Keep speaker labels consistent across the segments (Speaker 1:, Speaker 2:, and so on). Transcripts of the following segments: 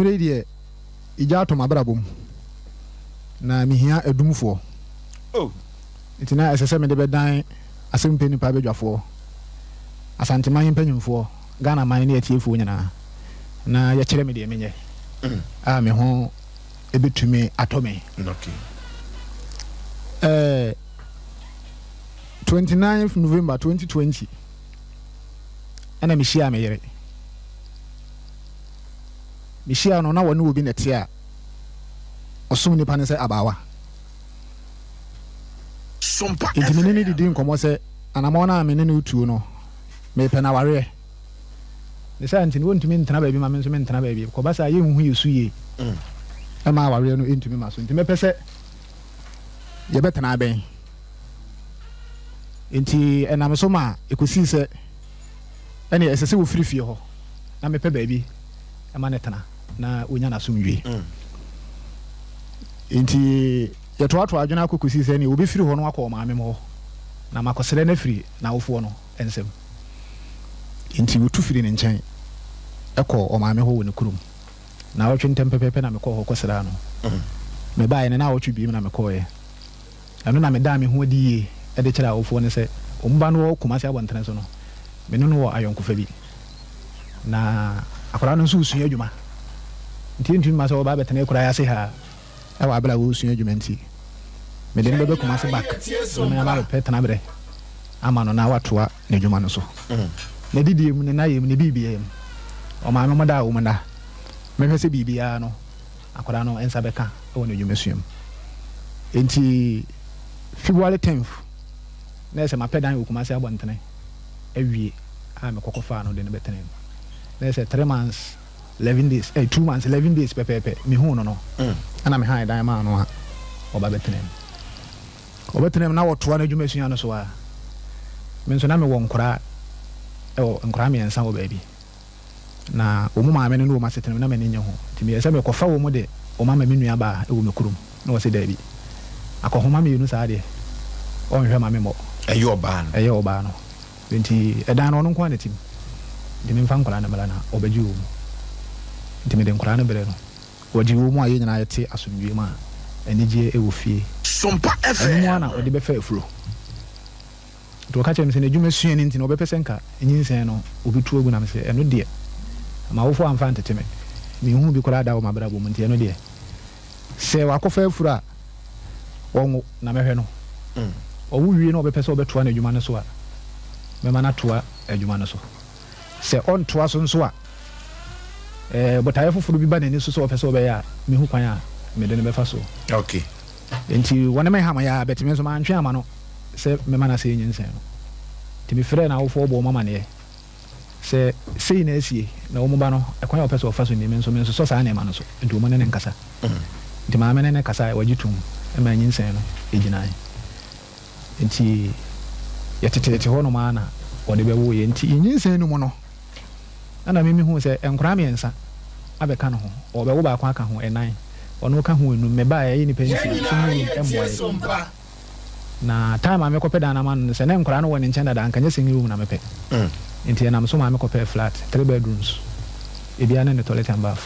Speaker 1: Mmerɛ yi deɛ, egya atɔ m'abrabɔ mu, na mehia adumfoɔ.
Speaker 2: Oh.
Speaker 1: Nti na ɛsɛ sɛ mede bɛdan Asɛmpɛ Nnipa Badwafoɔ, Asanteman mpanyimfoɔ, Ghana man ne atiefoɔ nyinaa, na yɛkyerɛ me deɛ menyɛ a me ho bɛtumi atɔ me.
Speaker 2: Okay.
Speaker 1: 29 November 2020 ɛna mehyiaa me yere. Mehyiaa no na wɔne obi na ɛte a ɔsom nipa no sɛ abaawa. Enti me ne no didii nkɔmmɔ sɛ anammɔn no a me ne no retuo no, mepɛ no awareɛ. Ne saa nti no, wɔntumi ntena baabi ma me nso mentena baabi. Kɔba saa a, yɛnhu yɛn su yie. Ɛmma awareɛ no ntumi mma so. Nti mɛpɛ sɛ yɛbɛtena abɛn. Enti ɛnam so ma ɛkɔsii sɛ ɛnneɛ ɛsɛ sɛ wɔfiri fie hɔ na mepɛ baabi ma no tena na ɔnya n'asomdwoeɛ. Enti yɛtoatoa adwene akɔ kɔsii sɛ ɛnneɛ wɔbɛfiri hɔ no akɔ ɔmaame hɔ na makɔsrɛ no afiri n'awofoɔ no nsam. Enti wɔtu firii ne nkyɛn kɔɔ ɔmaame hɔ wɔ ne kurom. Naawɔtwe ntɛm pɛpɛɛpɛ na mekɔɔ hɔ kɔsraa no. Mebaeɛ no, naawɔtwe bio na mekɔeɛ. Ɛno na medaa me ho adi yie de kyerɛɛ awofoɔ no sɛ wɔn ba no wɔ Kumasi abɔntene so no, me ne no wɔ ayɔnkofa bi. Na akwadaa no nso resua adwuma, nti ɛntumi mma sɛ ɔba abɛtena akuraa yi ase ha wɔ aberɛ a ɔresua adwuma nti, mede no bɛba Kumasi back na me ara mabɛpɛ tenaberɛ ama no na watoa n'adwuma no so. N'adidie mu, ne nnayɛ mu, ne biribiara mu, ɔmaame mo da a wɔn nna, mɛhwɛ sɛ biribiara no akwadaa no nsa bɛka wɔ n'adwumasua mu. Enti February tenth na ɛsɛ mapɛ dan wɔ Kumasi abɔntene awie a mekɔ kɔfaa no de no bɛtenaa mu. Na ɛsɛ 3 months 11 days, 2 months 11 days pɛpɛɛpɛ mehuu no no ɛna mehan dan maa no a ɔba bɛtenaa mu. Ɔbɛtenaa mu na wɔtoa n'adwumasua no so a, me nso na mewɔ nkoraa, ɛwɔ nkoraa mmiɛnsa wɔ baabi. Na wɔn maame no ne wɔn asetena mu na m'ani nnye ho. Nti meyɛɛ sɛ mekɔfa wɔn de wɔn ama me nua baa wɔ me kurom. Na ɔse daabi. Akɔhoma mmienu saa deɛ, ɔnhwɛ ma memmɔ.
Speaker 2: Ɛyɛ ɔbaa no.
Speaker 1: Ɛyɛ ɔbaa no. Nti ɛdan no ɔno nko ara na ɛte mu. Nti memfa nkwadaa no mmra na ɔbɛgye wɔn. Nti mede nkwadaa no brɛɛ no. Ɔgyee wɔn mu a yɛn nyinaa yɛte asomdwoeɛ mu a anigyeɛ wɔ fie. Ɛno mu ara na ɔde bɛfa afuro. Nti ɔka kyerɛɛ me sɛ n'adwuma sua no nti no ɔbɛpɛ sɛ nka nyinsɛn no ɔbɛtu agu na mese ɛno deɛ m'awofoɔ amfa antete me, menhuu bi koraa da wɔ m'abrabɔ mu nti ɛno deɛ sɛ wakɔfa afuro a ɔnwo na mɛhwɛ no. Ɔwo wie na ɔbɛpɛ sɛ ɔbɛtoa n'adwuma no so a mɛma no atoa adwuma no so. Sɛ ɔntoa so nso a botaeɛ foforɔ bi ba n'ani so sɛ ɔpɛ sɛ ɔbɛyɛ a mehu kwan a mede no bɛfa so. Nti wɔne me ham yɛ ara but me nso mantwe amma no sɛ mɛma no asɛe nyinsɛn no. Nti mefrɛɛ n'awofoɔ bɔɔ wɔn amaneɛ sɛ sei na asie na wɔn ba no ɛkwan a ɔpɛ sɛ ɔfa so nie, me nso mensosɔ saa nneɛma no so nti wɔn ne no nkasa. Nti maame ne no kasaeɛ, wɔgye toom maa nyinsɛn no gyinae. Nti yɛteteete hɔnom ara na wɔde bɛwoo yɛn. Nti nyinsɛn no mu no ɛna me mehuu sɛ nkwadaa mmiɛnsa abɛka ne ho, ɔrebɛwo baako aka ho, nnan, ɔno ka ho nnum, mebaeɛ ɛyɛ nnipa nsia, single room mmoa yɛn. Na time a mekɔpɛ dan no ama no no, sɛ na nkwadaa no wɔ ne nkyɛn dada a, anka nyɛ single room na mepɛ. Nti ɛnam so maa mekɔpɛɛ flat, three bedrooms, ebiara ne ne toilet and bath,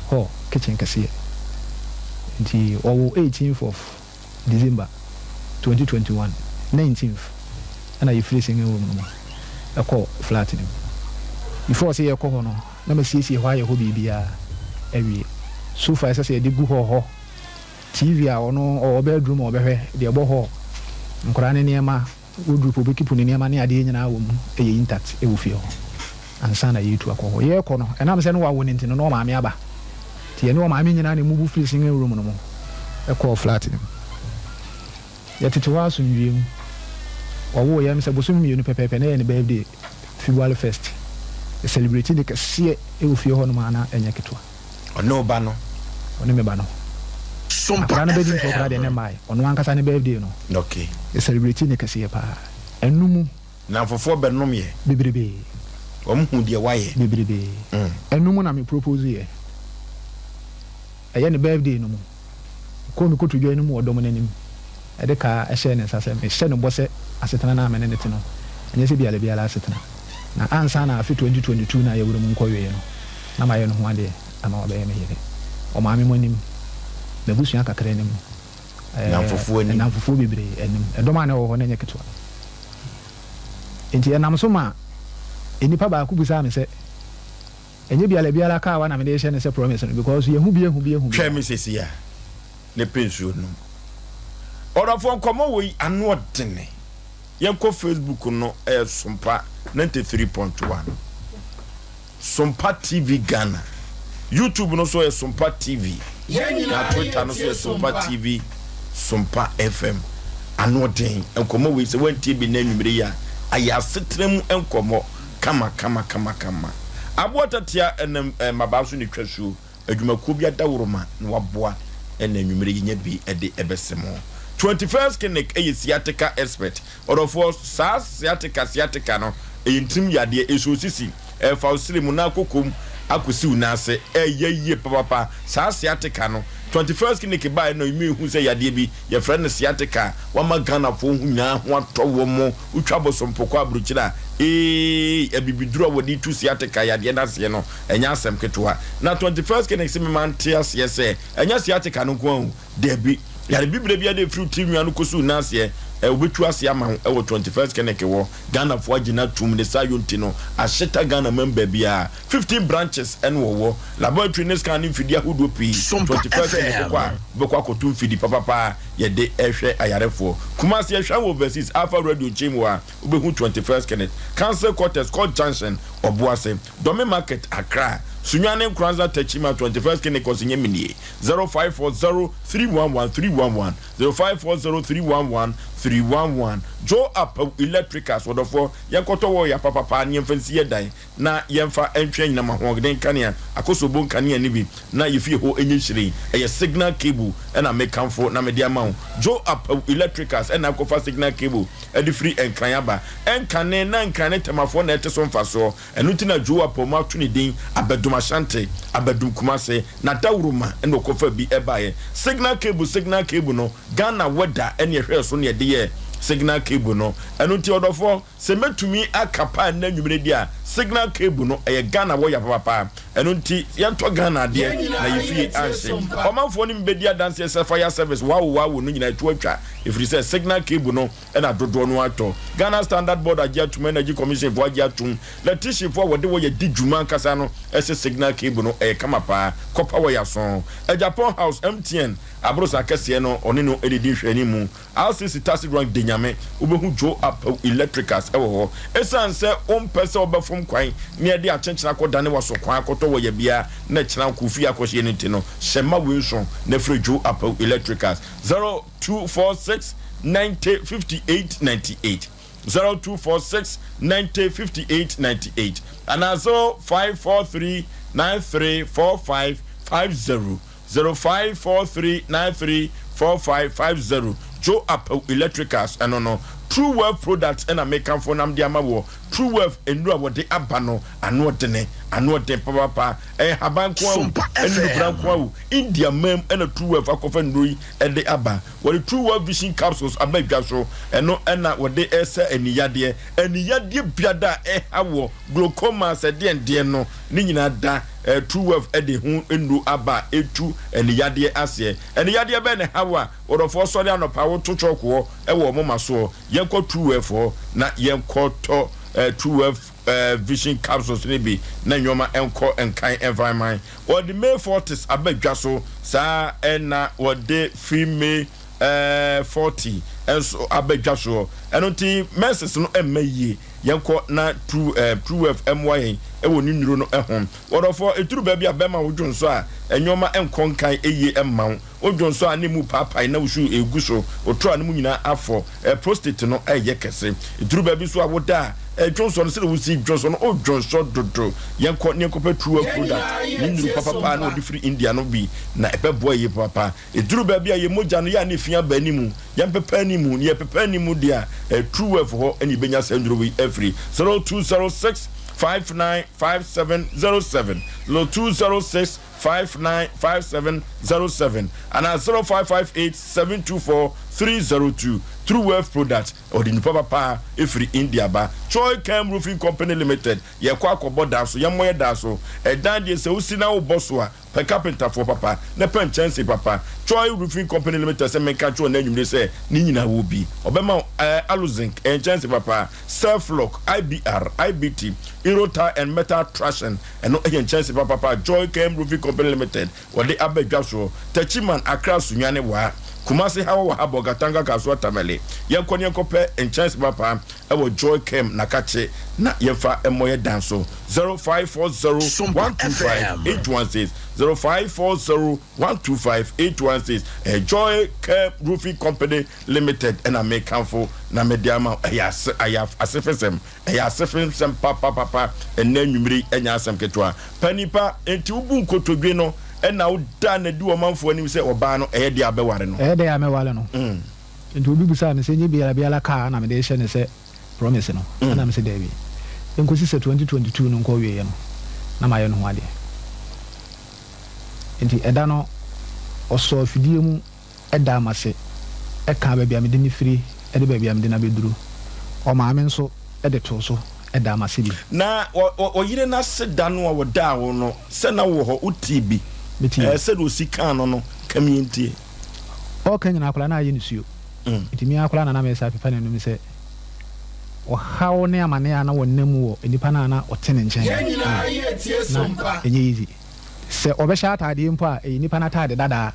Speaker 1: hall, kitchen kɛseɛ. Nti ɔwoo 18th of December 2021, 19th ɛna yɛfiri single room no mu ɛkɔɔ flat no mu. Before sɛ yɛkɔ hɔ no, na masiesie hɔ ayɛ hɔ biribiara awie. Sofa a ɛsɛ sɛ yɛde gu hɔ hɔ, TV a ɔno ɔwɔ bedroom a ɔbɛhwɛ, deɛ ɛbɔ hɔ, nkwadaa no nneɛma, wardrobe a ɔbɛkeep ne nneɛma ne adeɛ nyinaa wɔ mu yɛ intact wɔ fie hɔ ansa na yɛretu akɔ hɔ. Yɛrekɔ no, ɛnam sɛ na wawo no nti no, na ɔmaame aba. Nti yɛne ɔmaame nyinaa na ɛmuvu firii single room no mu kɔɔ flat no mu. Yɛtete hɔ asomdwoeɛ mu. Ɔwoo yɛn sɛ bosome 2 pɛpɛɛpɛ na ɛyɛ ne birthday, February 1st. Yɛ celebrate no kɛseɛ wɔ fie hɔnom a na ɛnyɛ ketewa.
Speaker 2: Ɔne wo ba no.
Speaker 1: Ɔne me ba no. Akwadaa no bɛdi mfeɛ koraa deɛ ne mmaeɛ. Ɔno ankasa ne birthday no. Yɛ celebrate no kɛseɛ paa. Ɛno mu.
Speaker 2: Nnamfofoɔ bɛnom yɛ.
Speaker 1: Bebrebe.
Speaker 2: Wɔn hu deɛ wayɛ.
Speaker 1: Bebrebe. Ɛno mu na me propose yɛ. Ɛyɛ ne birthday no mu. Mekɔɔ me kotodwe anim wɔ dɔm no anim de kaa hyɛɛ ne nsa sɛ mehyɛ no bɔ sɛ asetena no a me ne no te no, ɛnyɛ sɛ biara biara asetena. Na ansa na afe 2022 no a yɛwura mu nkɔwieɛ no, na mayɛ no ho adeɛ. Ama wabɛyɛ me yere. Ɔmaame mo anim, m'abusua kakra anim,
Speaker 2: Nnamfofoɔ anim.
Speaker 1: Nnamfofoɔ bebree anim. Ɛdɔm a na ɛwɔ hɔ no nyɛ ketewa. Enti ɛnam so ma nnipa baako bisaa me sɛ, Ɛnyɛ biara biara kawa na mede rehyɛ no sɛ promise no because yɛhu bi ahu bi ahu bi.
Speaker 2: Twɛn me seesei a na pɛ nsuo nom. Ɔdɔfoɔ nkɔmmɔ wei ano ɔdene. Yɛnkɔ Facebook no ɛyɛ Sompa 93.1. Sompa TV Ghana. YouTube no nso yɛ Sompa TV. Na Twitter no nso yɛ Sompa TV, Sompa FM. Ano ɔden. Nkɔmmɔ wei sɛ woantie bi nnɛ anwummere yi a, ayɛ asetena mu nkɔmmɔ kama kama kama kama. Aboa tatea ɛnam mmabaa so na etwa suo. Adwumakuo bi adaworoma na waboa na anwummere yi nya bi de ɛbɛse mo. 21st Clinic yɛ sciatica expert. Ɔdɔfoɔ, saa sciatica sciatica no, ɛyɛ ntirim yadeɛ, ɛsɔ sisi, ɛfa wo srɛ mu na akɔkɔ mu akɔsi wo nan ase, ɛyɛ yie papapa. Saa sciatica no, 21st Clinic baeɛ na mehu sɛ yadeɛ bi, yɛfrɛ no sciatica, wama Ghanafoɔ ho nyinaa ho atɔ wɔn. Wotwa bosompo kɔ aburokyire a, eei, abibiduro a wɔde tu sciatica yadeɛ no aseɛ no, ɛnyɛ asɛm ketewa. Na 21st Clinic se mema nte aseɛ sɛ, ɛnyɛ sciatica no nko ara o, Dabi. Yare bibire biara a ɛfiri wo tiri nwia no kɔsi wo nan aseɛ, wɔbɛtu aseɛ ama wo wɔ 21st Clinic hɔ. Ghanafoɔ agye no atum, ne saa yɔ nti no, ahyeta Ghana man baabiara. 15 branches na wɔwɔ. Laboratory ne scan ne mfidie ahodoɔ pii. 21st Clinic wokɔ a, wobɛkɔ akɔto mfidi papapa a yɛde hwɛ ayarefoɔ. Kumasi, Ɛhwɛn wɔ Overseas, Alpha Radio nkyɛn mu hɔ a, wobɛhu 21st Clinic. Council Quarters, Court Junction, Ɔboase. Dome Market, Accra. Sunyani, Nkoranza, Techiman, 21st Clinic, Ɔsenyɛminie. 0540 311 311 0540 311 311 Joe Apawu Electricals Ɔdɔfoɔ yɛnkɔtɔ wɔya papapa na yɛmfa nsi yɛ dan na yɛmfa ntwe anyinam ahoɔden nkanea akosombo nkanea no bi na yɛ fie hɔ nyɛ hyirɛn ɛyɛ signal cable ɛna mekamfo na mede ama wo Joe Apawu Electricals ɛna akɔfa signal cable ɛde firi Nkran aba ɛnkane na Nkran ne Tɛmafoɔ na ɛte so mfasoɔ Ɛno nti na Joe Apamu ato ne din Abɛdom Ashanti, Abɛdom Kumase, na Dawuroma na ɔkɔfaa bi baeɛ. Signal cable, signal cable no, Ghana weather na ɛhwɛɛ so na yɛde yɛɛ signal cable no. Ɛno nti ɔdɔfoɔ, sɛ mɛtumi aka paa nnɛ anwummerɛ deɛ a, signal cable no, ɛyɛ Ghana wɔya papapa. Ɛno nti yɛntɔ Ghana adeɛ na yɛ fie anhye. Ɔmanfoɔ no bi bɛdi adanseɛ sɛ fire service wawo wawo no nyinaa ɛto atwa ɛfiri sɛ signal cable no na dodoɔ no ara tɔ. Ghana Standard Board agye atum, Energy Commission foɔ agye atum, Lɛtrihyin foɔ a wɔde wɔyɛ di dwuma ankasa no se signal cable no ɛyɛ kama paa, kɔpa wɔyɛ aso. Agyapong House, MTN aborosan kɛseɛ no ɔne no didi nhwɛanimu. RCC Taxi Rank Denyame, wobɛhu Joe Apawu Electricals wɔ hɔ. Ɛsiane sɛ wompɛ sɛ wobɛfom kwan na yɛde akyenkyene akɔdane w'aso kwan akɔtɔ wɔya biara na kyena wokɔ fie akɔhyeɛ no nti no, hyɛ ma wei nso na frɛ Joe Apawu Electricals 0. 246 90 58 98 0246 90 58 98 anaa 0543 93 45 50 0543 93 45 50 Joe Apawu Electricals ɛno no True Wealth Products ɛna mekamfo nam de ama wɔ True Wealth nnuro a wɔde aba no ano ɔdene ano ɔden papaapa ɛyɛ haban nko awo ɛne nubra nko awo India mam ɛna True Wealth akɔfa nnuro yi de aba. Wɔde True World Vision Capsules aba dwa so. Ɛno na wɔde resa ani yadeɛ. Ani yadeɛ biada a ɛha wɔ, glaucoma, sɛ deɛn deɛn no, ne nyinaa da True Wealth de ho nnuro aba a ɛtu ani yadeɛ aseɛ. Ani yadeɛ bɛn na ɛha wo a wɔdɔfoɔ sɔre anɔpa woto chalk hɔ wɔ wɔn moma soɔ? Yɛnkɔ True Wealth hɔ na yɛnkɔtɔ True Wealth Vision Capsules no bi na nneɛma nkɔ nkan mfa mman. Wɔde May Fortis aba dwa so, saa ara na wɔde Free May Forty nso aba dwa soɔ. Ɛno nti menses no mma yie. Yɛnkɔ na True Truewave mmoa yɛn wɔ ne nnuro no ho. Wɔdɔfoɔ, ɛduru baabi a bɛma wo dwonsɔ a, nneɛma nkɔ nkan yie mma wo. Wo dwonsɔ a na emu paapae na wusu regu so, wo tra no mu nyinaa afɔ, prostate no reyɛ kɛse. Eduru baabi nso a woda a, dwonsɔ no, sɛdeɛ wosi dwonsɔ no, wodwonsɔ dodo. Yɛnkɔ na yɛnkɔpɛ True Product, ne nnuru papapa a na wɔde firi India no bi, na ɛbɛboa yie papapa. Eduru baabi a yɛn mogya no yɛ a na efi aba anim, yɛmpepa anim, na yɛpepa anim deɛ a, True Wealth hɔ na yɛbɛnya saa nnuro wei afiri. 0206 595707, 0206 595707 anaa 0558 724 302. True Wealth Products, ɔde nnipa papa firi India ba. Choi Kem Roofing Company Limited, yɛkɔ akɔbɔ dan so, yɛmmɔ yɛ dan so. Ɛdan deɛ sɛ wosi na wobɔ so a, pɛ kapentafoɔ papa na pɛ nkyɛnse papa. Choi Roofing Company Limited sɛ menka nkyerɛ wo nnɛ anwummere sɛ ne nyinaa wɔ bi. Ɔbɛma wo eh, aluzinc, ɛyɛ nkyɛnse papa, Self-Lock, IBR, IBT, Euro-Tile and Metal Trashing, ɛno yɛ nkyɛnse papapa a Joy Kem Roofing Company Limited wɔde aba dwa soɔ. Techiman, Accra, Sunyani, Wa, Kumasi, Hawa, Waha, Bolgatanga, Kasoa, Tamale. Yɛnkɔ na yɛnkɔpɛ nkyɛnse papa wɔ Joy Kem Nakakye na yɛmfa mmɔ yɛ dan so. 0540 125 816, 0540 125 816. Ɛyɛ Joy Kem Roofing Company Limited na mekamfo na mede ama wo. Ɛyɛ ase, ɛyɛ asefesɛm. Ɛyɛ asefesɛm papapapa ɛnnɛ anwummere yi, ɛnyɛ asɛm ketewa. Pa nipa, enti wobu nkotodwe no na woda no adi wɔ ɔmanfoɔ anim sɛ ɔbaa no, ɛyɛ deɛ a bɛware no?
Speaker 1: Ɛyɛ dɛn a mɛware no? Enti obi bisaa me sɛ, Ɛnyɛ biara biara kaa na mede rehyɛ no sɛ promise no? Ɛna mese, Daabi. Ɛnkɔsi sɛ 2022 no nkɔ awieɛ no, na mayɛ no ho adeɛ. Enti ɛda no, ɔsɔɔ afidie mu daa m'ase kaa baabi a mede no firi ne baabi a mede no abɛduru. Ɔmaa me nso de too so daa m'ase bi.
Speaker 2: Na ɔyere no ase da no a ɔdaa wo no, sɛ na wowɔ hɔ, wotee bi?
Speaker 1: Metee bi.
Speaker 2: Sɛdeɛ ɔsi kaa no no, ka me yɛntie.
Speaker 1: Ɔreka nyinaa koraa na ayɛ nisuo. Nti me ara koraa na na meresan apepa n'anom sɛ ɔhaw ne amaneɛ a na ɔnam mu wɔ nnipa no a na ɔte ne nkyɛn no, na ɛnyɛ easy. Sɛ ɔbɛhyɛ ataadeɛ mpo a, ɛyɛ nnipa no ataade dadaa.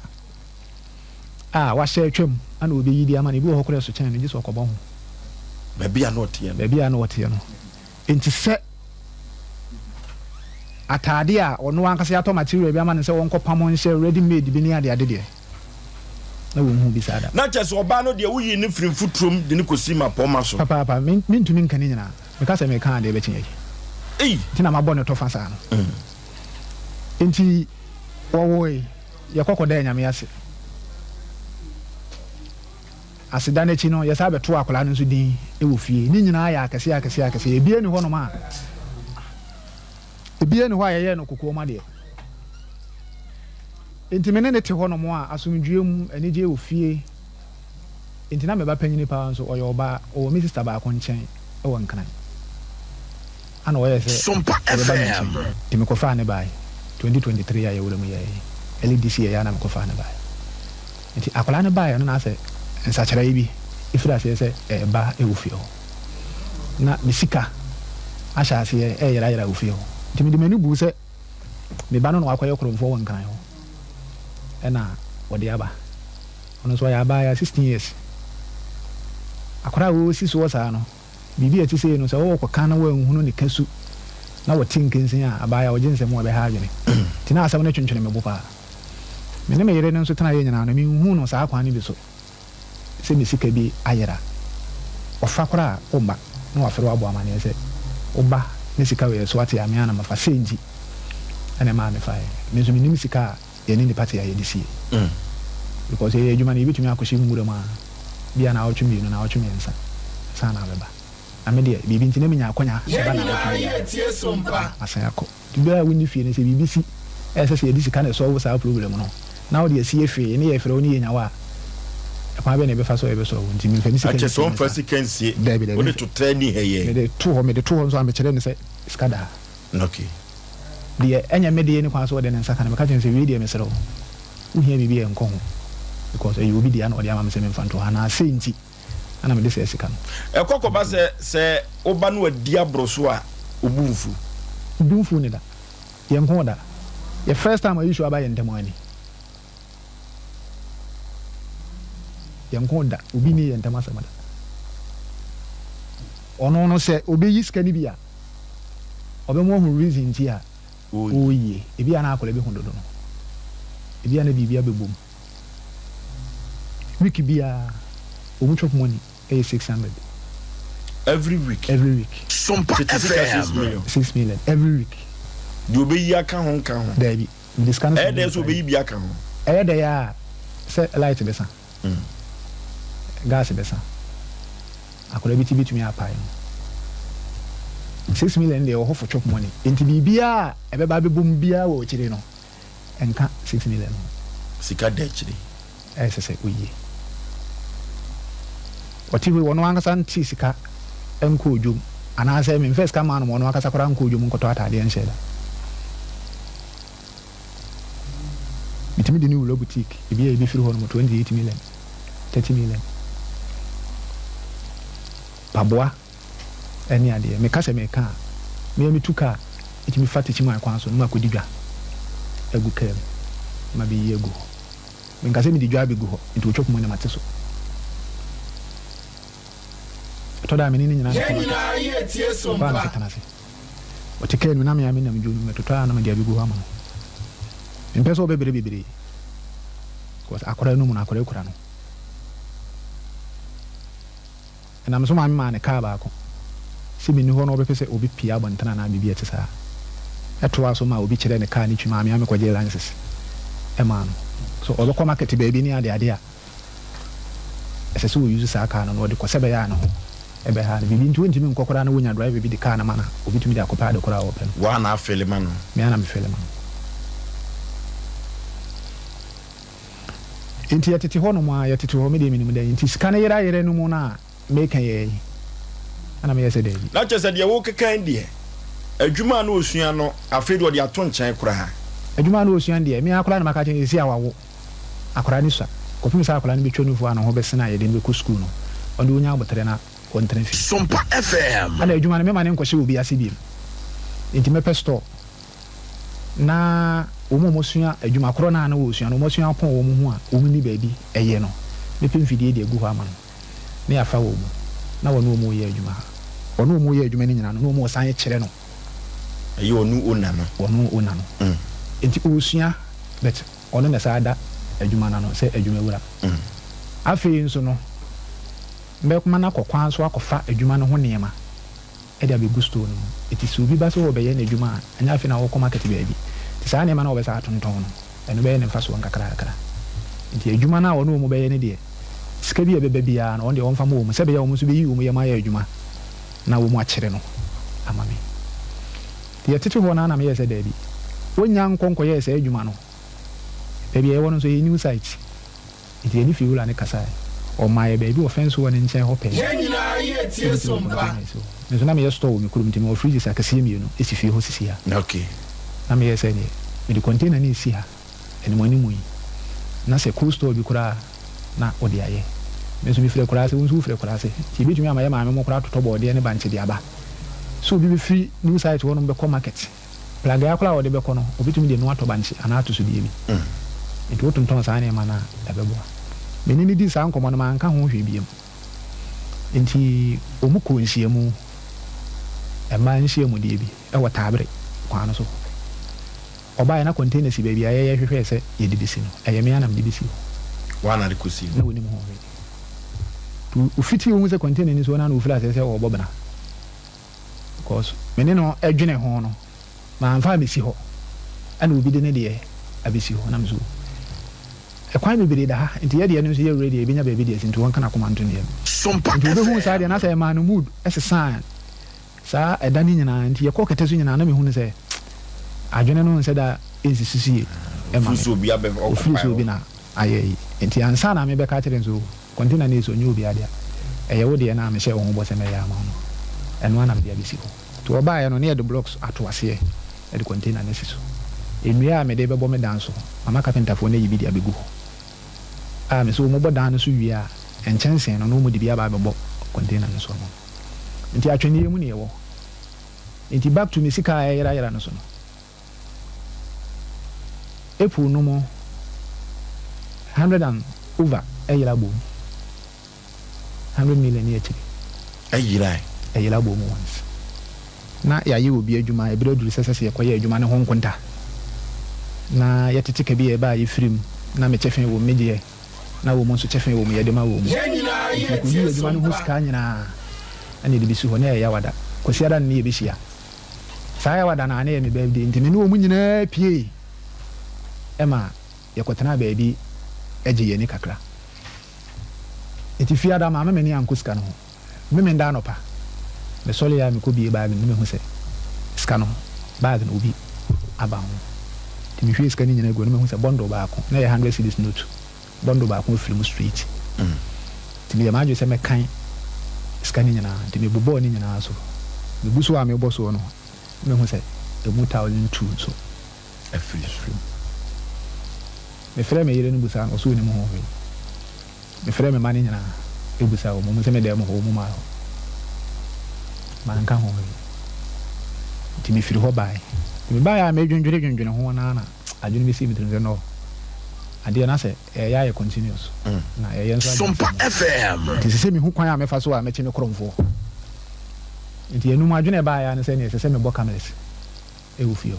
Speaker 1: a wahyɛ atwam na obeyi de ama no. Ebi wɔ hɔ koraa a ɛso kyɛn no, gye sɛ ɔkɔbɔ ho.
Speaker 2: Baabi a na ɔteɛ no.
Speaker 1: Baabi a na ɔteɛ no. Enti sɛ ataade a ɔno ankasa yɛatɔ material bi ama no sɛ ɔnkɔpam nhyɛ ready made bi ne adeade deɛ, na wɔnhuu bi saa da.
Speaker 2: Na kyerɛ sɛ ɔbaa no deɛ woyii no firii mfuturom de no kɔsii mmapɔmma so.
Speaker 1: Papaapa, me, mentumi nka ne nyinaa. Meka sɛ meka a, deɛ ɛbɛkye akyi.
Speaker 2: Ei!
Speaker 1: Nti na mabɔ no tɔfa saa no. Enti wɔwoe. Yɛkɔ kɔdaa Nyame ase. Aseda no akyi no, yɛsan bɛtoo akwadaa no nso din wɔ fie. Ne nyinaa yɛ akɛseɛ akɛseɛ akɛseɛ. Ebia nni hɔnom a, ebia nni hɔ a yɛyɛɛ no kokoam adeɛ. Enti me ne no te hɔnom a, asomdwoeɛ mu, anigyeɛ wɔ fie. Enti na me ba panyini paa nso, ɔyɛ ɔbaa, ɔwɔ me sista baako nkyɛn wɔ Nkran. Ana ɔyɛɛ sɛ
Speaker 3: Sompa
Speaker 1: ɔbɛba me
Speaker 3: FM.
Speaker 1: nkyɛn. Nti mekɔfaa no baeɛ. 2023 a yɛwura mu yɛɛ yi, early this year yi ara na mekɔfaa no baeɛ. Nti akwadaa no baeɛ no na asɛ nsakyeraeɛ bi firi aseɛ sɛ ɛreba wɔ fie hɔ. Na me sika ahyɛ aseɛ reyerayera wɔ fie hɔ. Nti mede m'ani buu sɛ me ba no na wakɔyɛ korɔmfoɔ wɔ Nkran hɔ ɛna ɔde aba. Ɔno nso ɔyɛ abaayewa, 16 years. Akwadaa a ɔresi soɔ saa no, biribi a ɛte sei no, sɛ ɔrekɔka na wanhunu ne ka su na ɔte nkensen a, abaayewa ɔgye nsɛm a ɛbɛha adwene. Nti na asɛm no twentwene me bo paa. Me ne me yere no nso tenaeɛ nyinaa no, menhuu no saa kwan no bi so sɛ me sika bi ayera. Ɔfa koraa a, womma na wafrɛ wo abɔ amanneɛ sɛ wo ba ne sika wei ɛso ate a, me ara na mafa. Sei nti na ɛmaa mefaeɛ. Me nso mennim sika a yɛne nnipa te a yɛde sie. Because yɛyɛ adwuma no yɛbɛtumi akɔhyɛ nwura mu a bia naawɔtwe mmienu, naawɔtwe mmiɛnsa ansa na abɛba. Na me deɛ biribi nti na menya akwanya
Speaker 3: Yɛn
Speaker 1: ba
Speaker 3: nyinaa
Speaker 1: naawɔtwe biara
Speaker 3: yɛretie
Speaker 1: na
Speaker 3: Sompa.
Speaker 1: masan akɔ. Nti berɛ a wonni fie no sɛ biribi si a ɛsɛ sɛ yɛde sika na ɛsɔlve saa problem no na wode asie hwee ne yɛfrɛ wo ne yɛnya wo a, ɛkwan bɛn na yɛbɛfa so a yɛbɛsɔlve? Nti memfa me sika
Speaker 2: Akyɛ sɛ
Speaker 1: nsie ne
Speaker 2: ɔmfa
Speaker 1: saa.
Speaker 2: sika nsie,
Speaker 1: Daabi daabi
Speaker 2: wode
Speaker 1: memfa.
Speaker 2: totɛ ni hɛyɛɛ.
Speaker 1: Mede to hɔ, mede to hɔ nso a mekyerɛ no sɛ sika da ha.
Speaker 2: Okay.
Speaker 1: Deɛ ɛnyɛ me deɛ ne kwan so ɔde ne nsa ka no, meka kyerɛ no sɛ wei deɛ mesrɛ wo, wohia biribi a nkɔ ho because ɛyɛ obi dea na ɔde ama me sɛ memfa nto hɔ anaa sei nti na mede saa sika no.
Speaker 2: Ɛkɔ kɔba sɛ sɛ wo ba no adi aboro so a wo bo mfu?
Speaker 1: Me bo mfuu no da. Yɛnkoo da. Yɛ first time a issue aba yɛn ntam ara ni. Yɛnkoo da. Obi nnii yɛn ntam asɛm da. Ɔno no sɛ ɔbɛyi sika no bi a, ɔbɛma wahu reason nti a ɔreyie. Ebi a na akwadaa bi ho dodo no. Ebi a na biribi abɛbɔ mu. Week biara, wɔn chop money yɛ 600.
Speaker 2: Every week?
Speaker 1: Every week.
Speaker 3: Sompa
Speaker 2: Tete sika 6
Speaker 3: FM.
Speaker 2: million?
Speaker 1: 6 million every week.
Speaker 2: Deɛ ɔbɛyi aka ho nka ho?
Speaker 1: Daabi. Mede sika no
Speaker 2: Ɛyɛ
Speaker 1: sɛnde
Speaker 2: dɛn
Speaker 1: no
Speaker 2: sɛ
Speaker 1: Friday.
Speaker 2: ɔbɛyi bi aka ho?
Speaker 1: Ɛyɛ dɛn a sɛ light bɛsa, gas bɛsa, akwadaa bi ti bɛtumi apae no. 6 million deɛ ɛwɔ hɔ for chop money. Nti biribiara a ɛbɛba abɛbɔ mu biara wɔ akyire no, ɛnka 6 million ho.
Speaker 2: Sika da akyire.
Speaker 1: Ɛsɛ sɛ oyie. Ɔte hɔ yi, ɔno ankasa ntee sika nkɔɔ dwom, anaasɛ memfaa sika mmaa no ma ɔno ankasa koraa nkɔɔ dwom nkɔtɔ ataadeɛ nhyɛɛ da. Metumi de no wura boutique, ebi a ebefiri hɔ nom 28 million, 30 million. Mpaboa ne adeɛ. Meka sɛ meka a, me ara metu kaa tumi fa Techiman kwan so na makɔdi dwa agu kaa mu na mabɛyi agu hɔ. Menka sɛ mede dwa abɛgu hɔ, nti wɔtwa kuma na mate so. Ɛtɔ da a me ne no nyinaa na ɛkɔ market. Ɔba a mekɔtena ase. Ɔte kaa no mu na me ara menam dwo no mu, mɛtotɔ a na mede abɛgu hɔ ama no. Mempɛ sɛ ɔbɛbrɛ bebree because akwadaa no mu no, akwadaa kura no. Ɛnam so ma memaa no kaa baako. Sɛ minni hɔ na ɔbɛpɛ sɛ obi pue abɔnten anaa biribi a ɛte saa. Ɛtoaa so maa obi kyerɛɛ no kaa no twi maa me ara mekɔgyee license maa no. So ɔbɛkɔ market baabi ne adeade a, ɛsɛ sɛ ɔuse saa kaa no na ɔde kɔ sɛ ɛbɛyɛ a ne ho bɛha no. Biribi nti ɔntumi nkɔ koraa na wonya driver bi de kaa no ma no a, ɔbɛtumi de akɔpɛ ade korɔ a ɔpɛ no.
Speaker 2: Wo ara na afeele ma no?
Speaker 1: Me ara na mefeele ma no. Enti yɛtete hɔ nom ara, yɛtete hɔ, me deɛ menim dɛn nti sika no yera yerɛ no mu no a meka yɛ yi, ɛna meyɛ sɛ daabi.
Speaker 2: Na kyerɛ sɛ deɛ worekeka yi deɛ, adwuma a na ɔsua no, afei deɛ ɔde ato nkyɛn koraa.
Speaker 1: Adwuma a na ɔsua no deɛ, me ara koraa na maka akyerɛ no sɛ seesei a wawo, akwadaa no sua, kɔpem sɛ akwadaa no bɛtwa nufoɔ a ne ho bɛsene a yɛde no bɛkɔ sukuu no, ɔno deɛ ɔnya aboterɛ na ɔntena fie.
Speaker 3: Sompa FM.
Speaker 1: Ɛna adwuma no, mema no nkɔhyɛ obi ase biom, enti mɛpɛ store. na wɔn a wɔasua adwuma korɔ no a na wɔresua no, wɔasua apɔn wɔn ho a wɔnni baabi yɛ no, mɛpɛ mfidie de agu hɔ ama no, na yɛafa wɔn mu, na wɔne wɔn reyɛ adwuma. Wɔne wɔn reyɛ adwuma no nyinaa no, na wɔresan kyerɛ no.
Speaker 2: Ɛyɛ ɔno owner no.
Speaker 1: Ɔno owner no. Nti ɔresua, but ɔno na ɛsan da adwuma no ano sɛ adwumawura. Afei nso no, mɛma no akɔ kwan so akɔfa adwuma no ho nneɛma. de abɛgu store no mu. Enti sɛ obi ba sɛ ɔrebɛyɛ n'adwuma a, ɛnyɛ afei na ɔrekɔ market baabi. Nti saa nneɛma no a ɔbɛsan atontɔn no, ɛno bɛyɛ ne mfasoɔ nkakrakra. Nti adwuma no a ɔne wɔn bɛyɛ no deɛ, sika bi a ɛbɛba biara no, ɔno deɛ ɔmfa mma wɔn sɛ ɛbɛyɛ a wɔn nso bɛyi wɔn yam ayɛ adwuma na wɔakyere no ama me. Nti yɛtete hɔ no ara na meyɛɛ sɛ daabi, wɔnnya nkɔ nkɔyɛɛ saa adwuma no. Baabi a yɛwɔ no nso, ɛyɛ new site. Enti yɛne fiewura no kasae. Ɔmaa yɛn baabi wɔ fɛnse wɔ ne nkyɛn hɔ pɛɛ. Sɛ ebetumi de container asi hɔ. Me nso na meyɛ store wɔ me kurom nti mewɔ fridges akɛseɛ mmienu si fie hɔ sisi ha. Na meyɛɛ sɛ neɛ mede container no resi ha animuanimu yi na sɛ cold store bi koraa a na wode ayɛ. Me nso mefiri akuraase, wo nso wofiri akuraase nti yɛbɛtumi ama yɛn maame mo koraa atotɔ bɔɔdeɛ ne bankye de aba. Sɛ obi bɛfiri new site hɔnom bɛkɔ market. Plagea koraa a wɔde bɛkɔ no, obetumi de ɛno atɔ bankye anaa atosodeɛ bi. Enti wotontɔn saa nneɛma no a, ɛbɛboa. Me ne no dii saa nkɔmmɔ no, manka ho hwee bio. Enti wɔkɔɔ nhyiamu, mmaa nhyiamudeɛ bi wɔ Taabere kwan no so. Ɔbaeɛ na container si baabi a yɛyɛ hwehwɛɛ sɛ yɛde bɛsi no. Ɛyɛ me ara na mede bɛsii hɔ.
Speaker 2: Woa na de kɔsii hɔ?
Speaker 1: Na ɔnim ho hwee. Nti ɔfitii ɔhuu sɛ container no si hɔ no ara na ɔfirii aseɛ sɛ ɔrebɔ bena. Because me ne no dwene ho no, mamfa ammɛsi hɔ, ɛna obi de ne deɛ abɛsi hɔ, na me nso ɛkwan bebree da ha, nti yɛ deɛ no nso yɛ ready a yɛbɛnya baabi de asi, nti wɔnka n'akoma nto ne yam.
Speaker 3: Sompa
Speaker 1: Nti wɔbɛhuu saa
Speaker 3: FM.
Speaker 1: deɛ, na sɛ ɛmaa no mood sesaa saa ɛda no nyinaa, nti yɛkɔɔ kɛtɛ so nyinaa na mehu no sɛ adwene no nsɛ da nsisi so yie ma
Speaker 2: Ɔfiri
Speaker 1: me,
Speaker 2: sɛ obi abɛ
Speaker 1: ɔfiri sɛ
Speaker 2: occupy
Speaker 1: obi
Speaker 2: hɔ.
Speaker 1: na ayɛ yi, nti ansa na mebɛka akyerɛ no sɛ oh, Container no nso, ɛnyɛ obiara dea. Ɛyɛ wo deɛ no a mehyɛɛ wo ho bɔ sɛ mɛyɛ ama wo no, ɛno ara na mede abɛsi hɔ. Nti wɔbaeɛ no, na yɛde blocks ato aseɛ de container no asi so. Nnua a mede rebɛbɔ me dan so, mama kapentafoɔ no ayi bi de abɛgu hɔ. A mese wɔbɔ dan no so wie a, nkyɛnsee no, na wɔde bi aba abɛbɔ container no so ama me. Nti atwɛnneɛ mu na yɛwɔ. Nti back to me sika a ɛreyerayera no so no. April no mu hundred and over yera bom 100 million ne akyiri.
Speaker 2: Ɛyerae.
Speaker 1: Ɛyera bom once. Na yɛayɛ obi adwuma, ɛberɛ aduru sɛ sɛsɛ yɛkɔyɛ adwuma no ho nkonta. Na yɛtete ka bi a ɛba a yɛfiri mu, na me kyɛfe wɔ mu, me deɛ, na wɔn nso kyɛfe wɔ mu, yɛde ma wɔn. Nti yɛkɔyii adwuma no ho sika nyinaa na yɛde bɛsi hɔ, na ɛyɛ Yawada. Kwasiada no ne yɛbɛhyia. Saa Yawada no a na ɛyɛ me birthday nti me ne wɔn nyinaa puei ma yɛkɔtenaa baabi gyee yɛn ani kakra. Nti Fiada maame m'ani ankɔ sika no ho. Memenda anɔpa, mesɔreeɛ a mekɔbue bag no na mehu sɛ sika no, bag no obi aba ho. Nti mehwiee sika no nyinaa guu hɔ na mehu sɛ bundle baako, na ɛyɛ hundred cedis note, bundle baako afiri mu straight. Nti meyɛɛ m'adwene sɛ mɛkan. sika no nyinaa. Nti mebobɔɔ ne nyinaa so. Megu so a mebɔ soɔ no, na mehu sɛ ɛmu 1,200 nso
Speaker 2: afiri so.
Speaker 1: Afiri mu. Mefrɛɛ me yere no bisaa no, ɔse ɔnim ho hwee. Mefrɛɛ me mma no nyinaa bisaa wɔn, wɔn se me dan mu hɔ, wɔn mmaa hɔ. Manka ho hwee. Nti mefiri hɔ baeɛ. Nti mebaeɛ a medwendwene dwendwene ho no ara na adwene bi sii me tirim sɛ no, adeɛ no asɛ ɛyɛ ayɛ continuous na ɛyɛ nso agye
Speaker 3: Sompa
Speaker 1: nsam.
Speaker 3: FM.
Speaker 1: Nti ɛsɛ sɛ mehu kwan a mɛfa so a mɛkye me korɔmfoɔ. Nti ɛno mu adwene a ɛbaeɛ ara ne sɛ ɛneɛ ɛsɛ sɛ mebɔ cameras wɔ fie hɔ.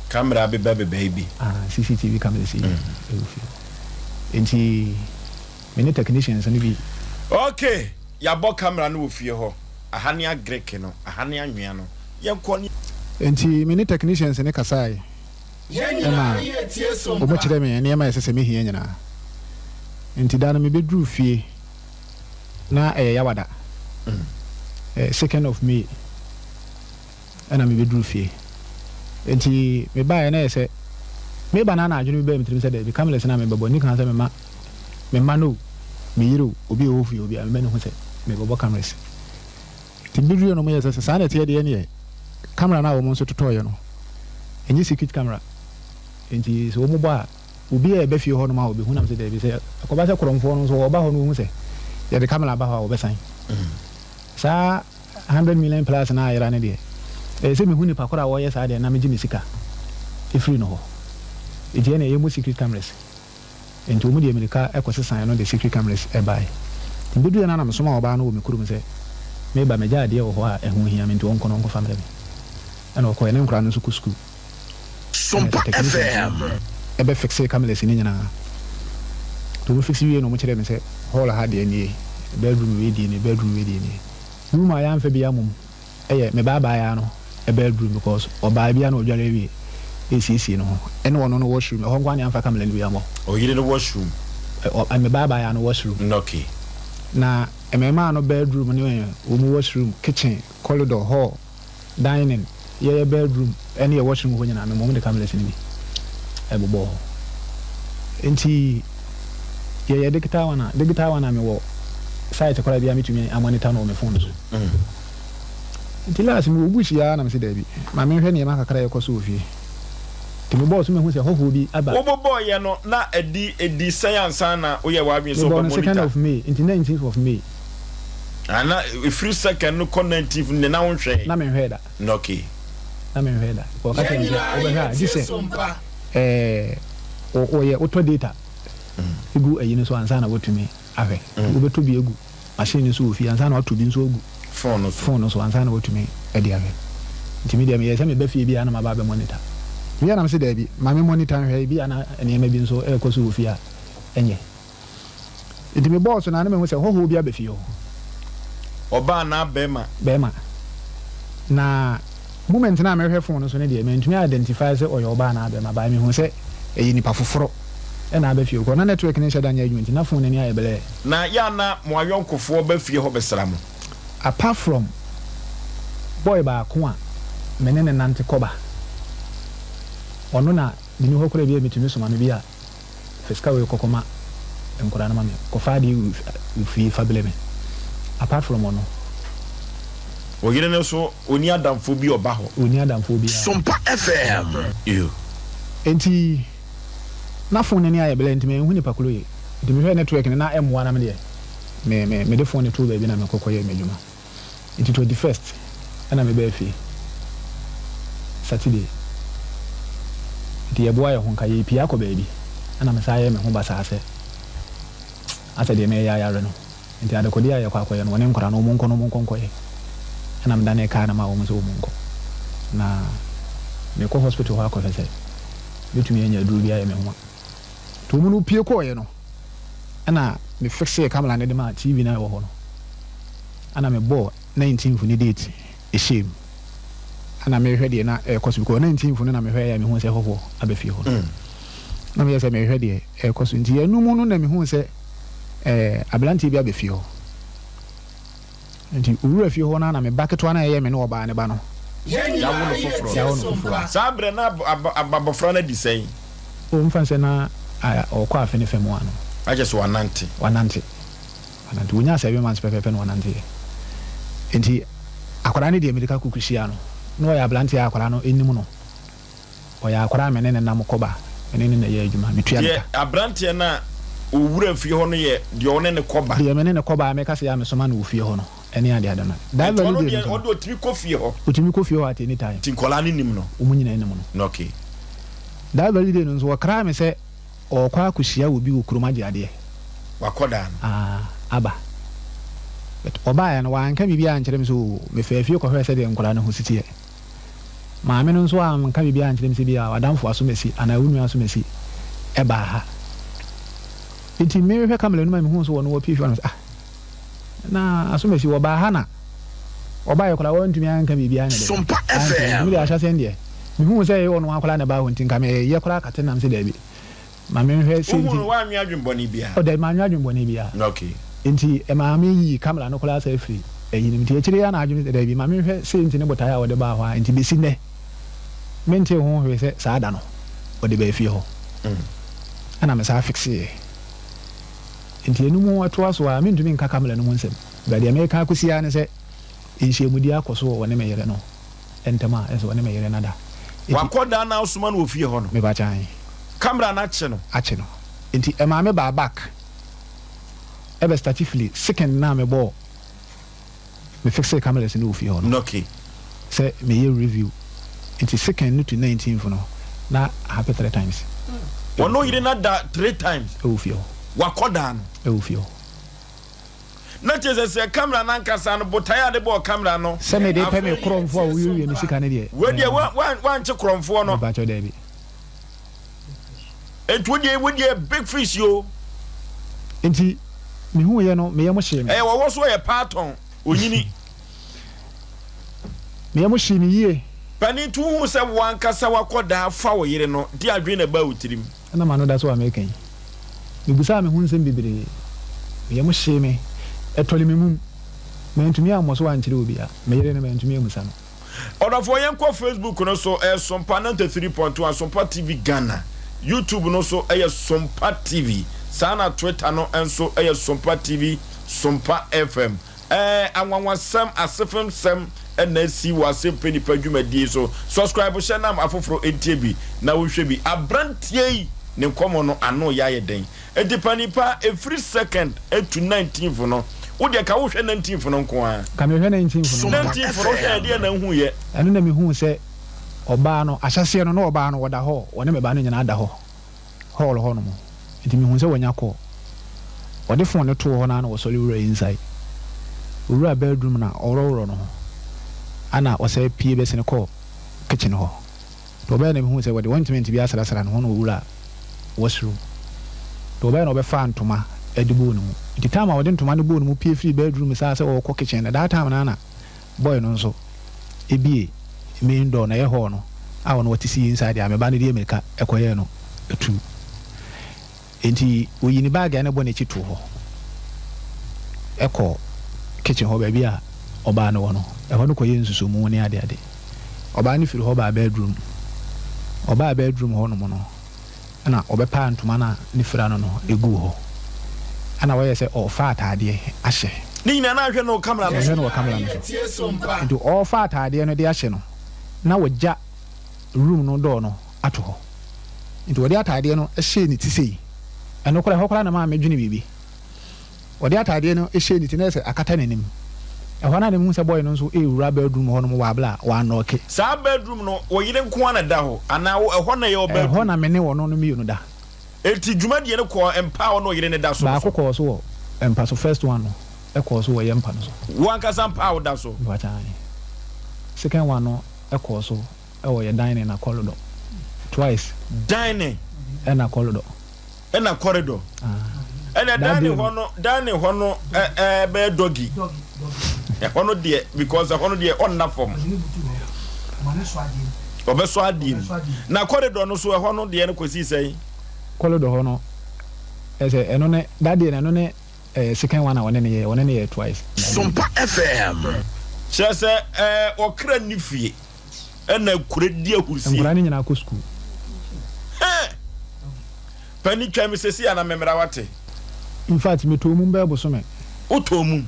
Speaker 2: Camera abeba beba yi bi.
Speaker 1: Ah, CCTV cameras yi wɔ fie hɔ. Nti me ne technicians no bi.
Speaker 2: Ok, yɛabɔ camera no wɔ fie hɔ. Aha ne agreke no, aha ne anwea no. Yɛnkɔ ne.
Speaker 1: Nti me ne technicians no kasae ma wɔkyerɛɛ me nneɛma a ɛsɛ sɛ mehia nyinaa. Nti da no mebɛduruu fie na ɛyɛ Yawada, second of May. Ɛna mebɛduruu fie. Enti mebaeɛ na ɛyɛ sɛ mereba no ara na adwene bi baa me tirim sɛ daabi, cameras no a mebɛbɔ, nni kan sɛ mema me mma no o, me yere o, obi a ɔwɔ fie hɔ biara, mema no hu sɛ merebɛbɔ cameras. Nti meduruiɛ no wɔyɛɛ sɛ sɛ saa na ɛteɛ deɛ ɛneɛ camera no a wɔn nso totɔeɛ no, ɛnyɛ secret camera. Enti sɛ wɔbɔ a, obi a ɛba fie hɔnom a ɔbɛhu nam sɛ daabi, sɛ ɛkɔba sɛ korɔmfoɔ no nso wɔba hɔ no wɔhu sɛ yɛde camera aba hɔ a wɔbɛsan. Saa 100 million plus no ayera no deɛ, ɛyɛ sɛ mehu nipa koro a wɔyɛ saa deɛ na megye me sika ɛfiri no hɔ. Nti ɛna ɛyɛ mu secret cameras. Nti wɔn deɛ mirika ɛkɔ sesan no de secret cameras ɛbaeɛ. Nti meduruiɛ no na mesoma ɔbaa no wɔ me kurom sɛ meba megya adeɛ wɔ hɔ a ɛho hia me, nti ɔnkɔ no ɔnkɔfa mmerɛ me. Ɛna ɔkɔɛ ne nkwadaa no nso kɔ sukuu.
Speaker 3: Sompa FM.
Speaker 1: Ɛbɛ fix cameras no nyinaa. Nti wɔn fix wie no, wɔn kyerɛ me sɛ hall ha deɛ nie, bedroom wei deɛ nie, bedroom wei deɛ nie. Room a yɛamfa bi amom ɛyɛ me baabaa no bedroom, because ɔbaa bi a na ɔdware awie esiesie ne ho, ɛne ɔno no washroom ɛhɔ nkoa na yɛamfa camera no bi amɔ.
Speaker 2: Ɔyere no washroom.
Speaker 1: Ɛ me baabaa no washroom. Na mmarima no bedroom ne wɔn washroom, kitchen, corridor, hall, dining, yɛyɛ bedroom ɛne yɛ washroom hɔ nyinaa, memmɔ de cameras no bi ɛbobɔ hɔ. Nti yɛyɛ digital one a, digital one a mewɔ site koraa bi a metumi amonitor no wɔ me phone so. Nti last mewɔ bush yi ara na mese daabi, ma menhwɛ nneɛma kakra a ɛkɔ so wɔ fie. Nti mebɔɔ so mehu sɛ hɔhoɔ bi aba.
Speaker 2: Wobobɔɔyɛ no na ɛdi ɛdi sɛn ansa na woyɛ w'adwene sɛ
Speaker 1: Mebɔɔ no
Speaker 2: wobɛ
Speaker 1: second
Speaker 2: monitor?
Speaker 1: of May, nti 19th of May.
Speaker 2: Ah, na ɛfiri second no kɔ 19th ne na wonhwɛe?
Speaker 1: Na menhwɛɛ da. Na menhwɛɛ da. Wɔka kyerɛ me sɛ wobɛhwɛ a gye sɛ ɛɛ wɔyɛ wotɔ data egu ayi no so ansa na watumi ahwɛ. Wobɛtɔ bi egu machine no so wɔ fie ansa na watɔ bi nso agu
Speaker 2: phone no so.
Speaker 1: Phone no so ansa na watumi de ahwɛ. Nti me deɛ meyɛ sɛ meba fie biara na maba abɛ monitor. Meyɛ na mese daabi, ma me monitor nhwɛ, ebi a na nneɛma bi nso ɛrekɔ so wɔ fie a ɛnyɛ. Nti mebɔɔ so na na mehu sɛ hɔhoɔ bi aba fie hɔ.
Speaker 2: Ɔbaa anaa bɛrima?
Speaker 1: Bɛrima. Na moment na mehwɛ phone no so no deɛ, mantumi identify sɛ ɔyɛ ɔbaa anaa bɛrima, but mehu sɛ ɛyɛ nipa foforɔ ɛna aba fie hɔ. Na network no nhyɛ da nyɛ adwuma, nti na phone no ani ayɛ blur.
Speaker 2: Na yɛ ana mo ayɔnkofoɔ ba fie hɔ bɛsra mo?
Speaker 1: Apart from boy baako a me ne ne nante kɔba, ɔno na meni hɔ koraa bi a metumi soma no bi a fa sika wei kɔkɔma nkwadaa no ma me, kɔfa adeɛ wɔ fie fa brɛ me. Apart from ɔno.
Speaker 2: Ɔyere no so ɔni adamfoɔ bi ɔba hɔ?
Speaker 1: Ɔni adamfoɔ biara.
Speaker 3: Sompa FM.
Speaker 2: Ew.
Speaker 1: Nti na phone no ani ayɛ blur, nti manhu nipa koro yie. Nti mehwɛɛ network no na ɛmmoa, na me deɛ me me mede phone no too baabi na mekɔ kɔyɛɛ m'adwuma. Nti 21st ɛna mebaa fie, Saturday. Nti yɛboa yɛ ho nka yɛpie akɔ baabi, ɛna mesan yɛɛ me ho basaa sɛ asɛ deɛ mɛyɛ ayare no. Nti adekodeɛ a yɛkɔ akɔyɛ no, wɔne nkwadaa no wɔn nkɔ no wɔn nkɔ nkɔyɛ. Ɛna medane kaa no ma wɔn sɛ wɔn nkɔ. Na mekɔ hospital hɔ akɔhwɛ sɛ mɛtumi anya aduro bi ayɛ me ho a. Nti wɔn no pie kɔɔeɛ no, ɛna me fixee camera no de ma TV no a ɛwɔ hɔ no. Ɛna mebɔɔ 19th ne date ɛhyɛɛ mu. Ɛna mehwɛ deɛ na ɛrekɔ so, because 19th no na mehwɛ a mehu sɛ hɔhoɔ aba fie hɔ no. Na meyɛ sɛ mehwɛ deɛ ɛrekɔ so. Nti ɛno mu no na mehu sɛ aberanteɛ bi aba fie hɔ. Nti owura fie hɔ no na me ba ketewa no a ɛyɛ me ne ɔbaa ne ba no.
Speaker 2: Yawo no foforɔ.
Speaker 1: Yawo no foforɔ.
Speaker 2: Saa berɛ na abɔfra no adi sɛn?
Speaker 1: O mfa sɛ na ɔkɔ afe ne fam ano.
Speaker 2: Akyɛ sɛ wanante.
Speaker 1: Wanante. Ɔnante. Ɔnyaa 7 months pɛpɛɛpɛ na ɔnanteɛ. Nti akwadaa no deɛ, mmirika kuku hyia no na ɔyɛ aberanteɛ a akwadaa no anim no, ɔyɛ akwadaa a me ne ne nam kɔba, me ne ne na ɛyɛ adwuma, metua ne
Speaker 2: Deɛ
Speaker 1: ka.
Speaker 2: aberanteɛ no a ɔwura fie hɔ no yɛ deɛ ɔne ne kɔba?
Speaker 1: Deɛ me ne ne kɔba a meka sɛ yɛ a mesoma no wɔ fie hɔ no ɛne ade ade no. That
Speaker 2: Nti
Speaker 1: very
Speaker 2: ɔno
Speaker 1: day no
Speaker 2: deɛ
Speaker 1: nso no.
Speaker 2: Ɔde ɔtumi kɔ fie hɔ?
Speaker 1: Ɔtumi kɔ fie hɔ at any time.
Speaker 2: Nti nkwadaa no nim no?
Speaker 1: Wɔn nyinaa nim no. That very day no nso, wɔkraa me sɛ ɔrekɔ akɔhyia obi wɔ kurom agye adeɛ.
Speaker 2: Wakɔdaa no?
Speaker 1: Ah, aba. But ɔbaeɛ no, wanka biribiara ankyerɛ me sɛ oo, mefaa fie kɔhwɛɛ sɛdeɛ nkwadaa no ho si teɛ. Maame no nso anka biribiara ankyerɛ me sɛ bi a w'adamfo asomasi anaa wo nua asomasi ɛbaa ha. Nti mehwɛ camera no mu a mehuu sɛ ɔno wapue fie hɔ na mesɛ ah, na asomasi wɔbaa ha na ɔbaeɛ koraa wantumi anka biribiara anyɛ dɛn
Speaker 3: Sompa
Speaker 1: ankyerɛ me. Nti
Speaker 3: FM.
Speaker 1: mede ahyɛaseɛ no deɛ mehuu sɛ ɛyɛ ɔno ara koraa na ɛbaa hɔ nti nka meyɛ koraa kate nam sɛ daabi. Ma menhwɛ sɛ
Speaker 2: Wohuu
Speaker 1: nti.
Speaker 2: no, woannwe adwemmɔne biara?
Speaker 1: Oh, dabi, mannwe adwemmɔne biara. Nti ɛmaa meyii camera no koraa saa firi ayi no mu. Nti akyire yi ara na adwene sɛ, dabi, ma menhwɛ sɛ nti ne botaeɛ a ɔde baa hɔ a, nti bɛsi nnɛ, mentee ho hwee sɛ saa da no ɔde baa fie hɔ. Ɛna mesan fixeeɛ. Nti ɛno mu ɛtoa so ara, mentumi nka camera no mu nsɛm. But deɛ mereka akɔsi ara ne sɛ, nhyiamudie akɔ so wɔ ɔne me yere no ntam a, ɛsɛ ɔne me yere no ada. Nti.
Speaker 2: Wakɔ dan na wosoma no wɔ fie hɔ no?
Speaker 1: Mepa kyɛw.
Speaker 2: Camera no akye no?
Speaker 1: Akye no. Nti ɛmaa me baa back ɛbɛ start firi second no a mebɔɔ me fixee cameras no wɔ fie hɔ no. Sɛ meyɛ review. Nti second no to 19th no na happen three times.
Speaker 2: Wɔne yere no ada three times?
Speaker 1: Ɛwɔ fie hɔ.
Speaker 2: Wakɔ dan
Speaker 1: no? Ɛwɔ fie hɔ.
Speaker 2: Na kyerɛ sɛ camera no ankasa no, botaeɛ a de bɔɔ camera no.
Speaker 1: Sɛ mede pɛ me korɔmfoɔ a wɔwiawie me sika no deɛ.
Speaker 2: Wei deɛ wankye korɔmfoɔ no.
Speaker 1: Mepakyɛw, daabi.
Speaker 2: Nti wo deɛ big fish o.
Speaker 1: Nti mehu yɛ no, meyɛ mo hyee me.
Speaker 2: Ɛyɛ wɔwɔ so yɛ paatɔn onyini.
Speaker 1: Meyɛ mo hyee me yie.
Speaker 2: Panin, nti wohu sɛ wo ankasa wakɔ daa fa wo yere no de adwene na ɛbaa wo tirim?
Speaker 1: Ɛna m'ano da so a meka yi. Mebusaa me ho nsɛm bebree. Me yam hyee me. Ɛtɔre me mum. Mantumi ammɔ so ankyerɛ obiara. Me yere no, mantumi ammisa no.
Speaker 2: Ɔdɔfoɔ, yɛnkɔ Facebook no so, ɛyɛ Sompa 93.1 Sompa TV Ghana. YouTube no so ɛyɛ Sompa TV. Saa na Twitter no nso ɛyɛ Sompa TV, Sompa FM. Anwanwasɛm, asefemsɛm ɛna asi wɔ Asɛmpɛ Nipa dwumadie so. Subscribe, hyɛ nam afoforɔ ntie bi na wonhwɛ bi. Aberanteɛ yi ne nkɔmmɔ no ano yɛ ayɛ den. Enti pa nipa ɛfiri second to 19th no, wodeɛ ka wohwɛ 19th no nko ara.
Speaker 1: Ka mehwɛ 19th no nko ara.
Speaker 2: 19th no wohwɛ ɛdeɛ na wohuiɛ?
Speaker 1: Ɛno na mehuu sɛ ɔbaa no, ahyɛseɛ no na ɔbaa no wɔda hɔ, wɔne me ba no nyinaa da hɔ, hall hɔ nom. Nti mehuu sɛ wanya call. Ɔde phone no too hɔ no ara na wɔsɔre wura inside. Owura bedroom na ɔworɔworɔ no ho. Ana ɔsɛ pie bɛsene kɔɔ kitchen hɔ. Nti ɔbɛyɛ na mehuu sɛ wɔde ointment bi asrasra ne ho na owura washroom. Nti ɔbɛyɛ na ɔbɛfaa ntoma de bɔɔ ne mu. Nti time a ɔde ntoma no bɔɔ ne mu pie firi bedroom saa sɛ ɔrekɔ kitchen no, that time no ara na boy no nso ebie main door na ɛyɛ hall no a ɔno ɔte si inside a me ba no de mmirika ɛkɔyɛɛ no atuu. Nti oyi ne bag a na ɛbɔ n'akyi too hɔ ɛkɔ kitchen hɔ baabi a ɔbaa no wɔ no. Ɛhɔ no kɔyɛ nsusomu ne adeade. Ɔbaa no firi hɔ baa bedroom. Ɔbaa bedroom hɔ nom no, ɛna ɔbɛpaa ntoma no a ne fira no eguu hɔ. Ɛna wɔyɛ sɛ ɔrefa ataadeɛ ahyɛ.
Speaker 2: Ne nyinaa na ahwɛ no wɔ camera no so.
Speaker 1: Ɛhwɛ no wɔ camera no so. Nti ɔrefa ataadeɛ no de ahyɛ no, na wɔgya room no door no ato hɔ. Nti wɔde ataadeɛ no hyɛɛ ne ti sei. Ɛno koraa, ɛhɔ koraa na maa medwene biribi. Wɔde ataadeɛ no hyɛɛ ne ti na ɛsɛ akata n'anim. Ɛhɔ no na mehu sɛ boy no nso ɛrewura bedroom hɔ nom wɔ abla a wannɔɔke.
Speaker 2: Saa bedroom no, wo yere nko ara na ɛda hɔ anaa wo ɛhɔ na ɛyɛ wo bedroom?
Speaker 1: Ɛhɔ na me ne ɔno no mmienu da.
Speaker 2: Enti dwumadie no kɔɔ mpa a ɔne ɔyere no da so no
Speaker 1: Baako
Speaker 2: so?
Speaker 1: kɔɔ so wɔ mpa so, first one no ɛkɔɔ so wɔ yɛn mpa no so.
Speaker 2: Wo ankasa mpa a woda so?
Speaker 1: Mepakyɛ aane. Second one no ɛkɔɔ so ɛwɔ yɛ dining na corridor twice.
Speaker 2: Dining?
Speaker 1: Ɛna corridor.
Speaker 2: Ɛna corridor. Ɛna dining hɔ no, dining hɔ no ɛɛ bɛyɛ doggy. Ɛhɔ no deɛ, because ɛhɔ no deɛ ɔnna fam. Ɔbɛsɔ adeɛ mu. Na corridor no so ɛhɔ no deɛ no kɔsi sɛn?
Speaker 1: Corridor hɔ no, ɛsɛ ɛno ne that day no, ɛno ne second one a ɔne ne yɛ, ɔne ne yɛ twice.
Speaker 3: Sompa FM.
Speaker 2: Kyerɛ sɛ ɔkra nni fie ɛna akura di ahurusie.
Speaker 1: Nkwadaa no nyinaa kɔ sukuu.
Speaker 2: Hɛn! Pani twɛn me sɛsi a na memmra, wate.
Speaker 1: In fact, metɔɔ mu bɛyɛ bosome.
Speaker 2: Wotɔɔ mum.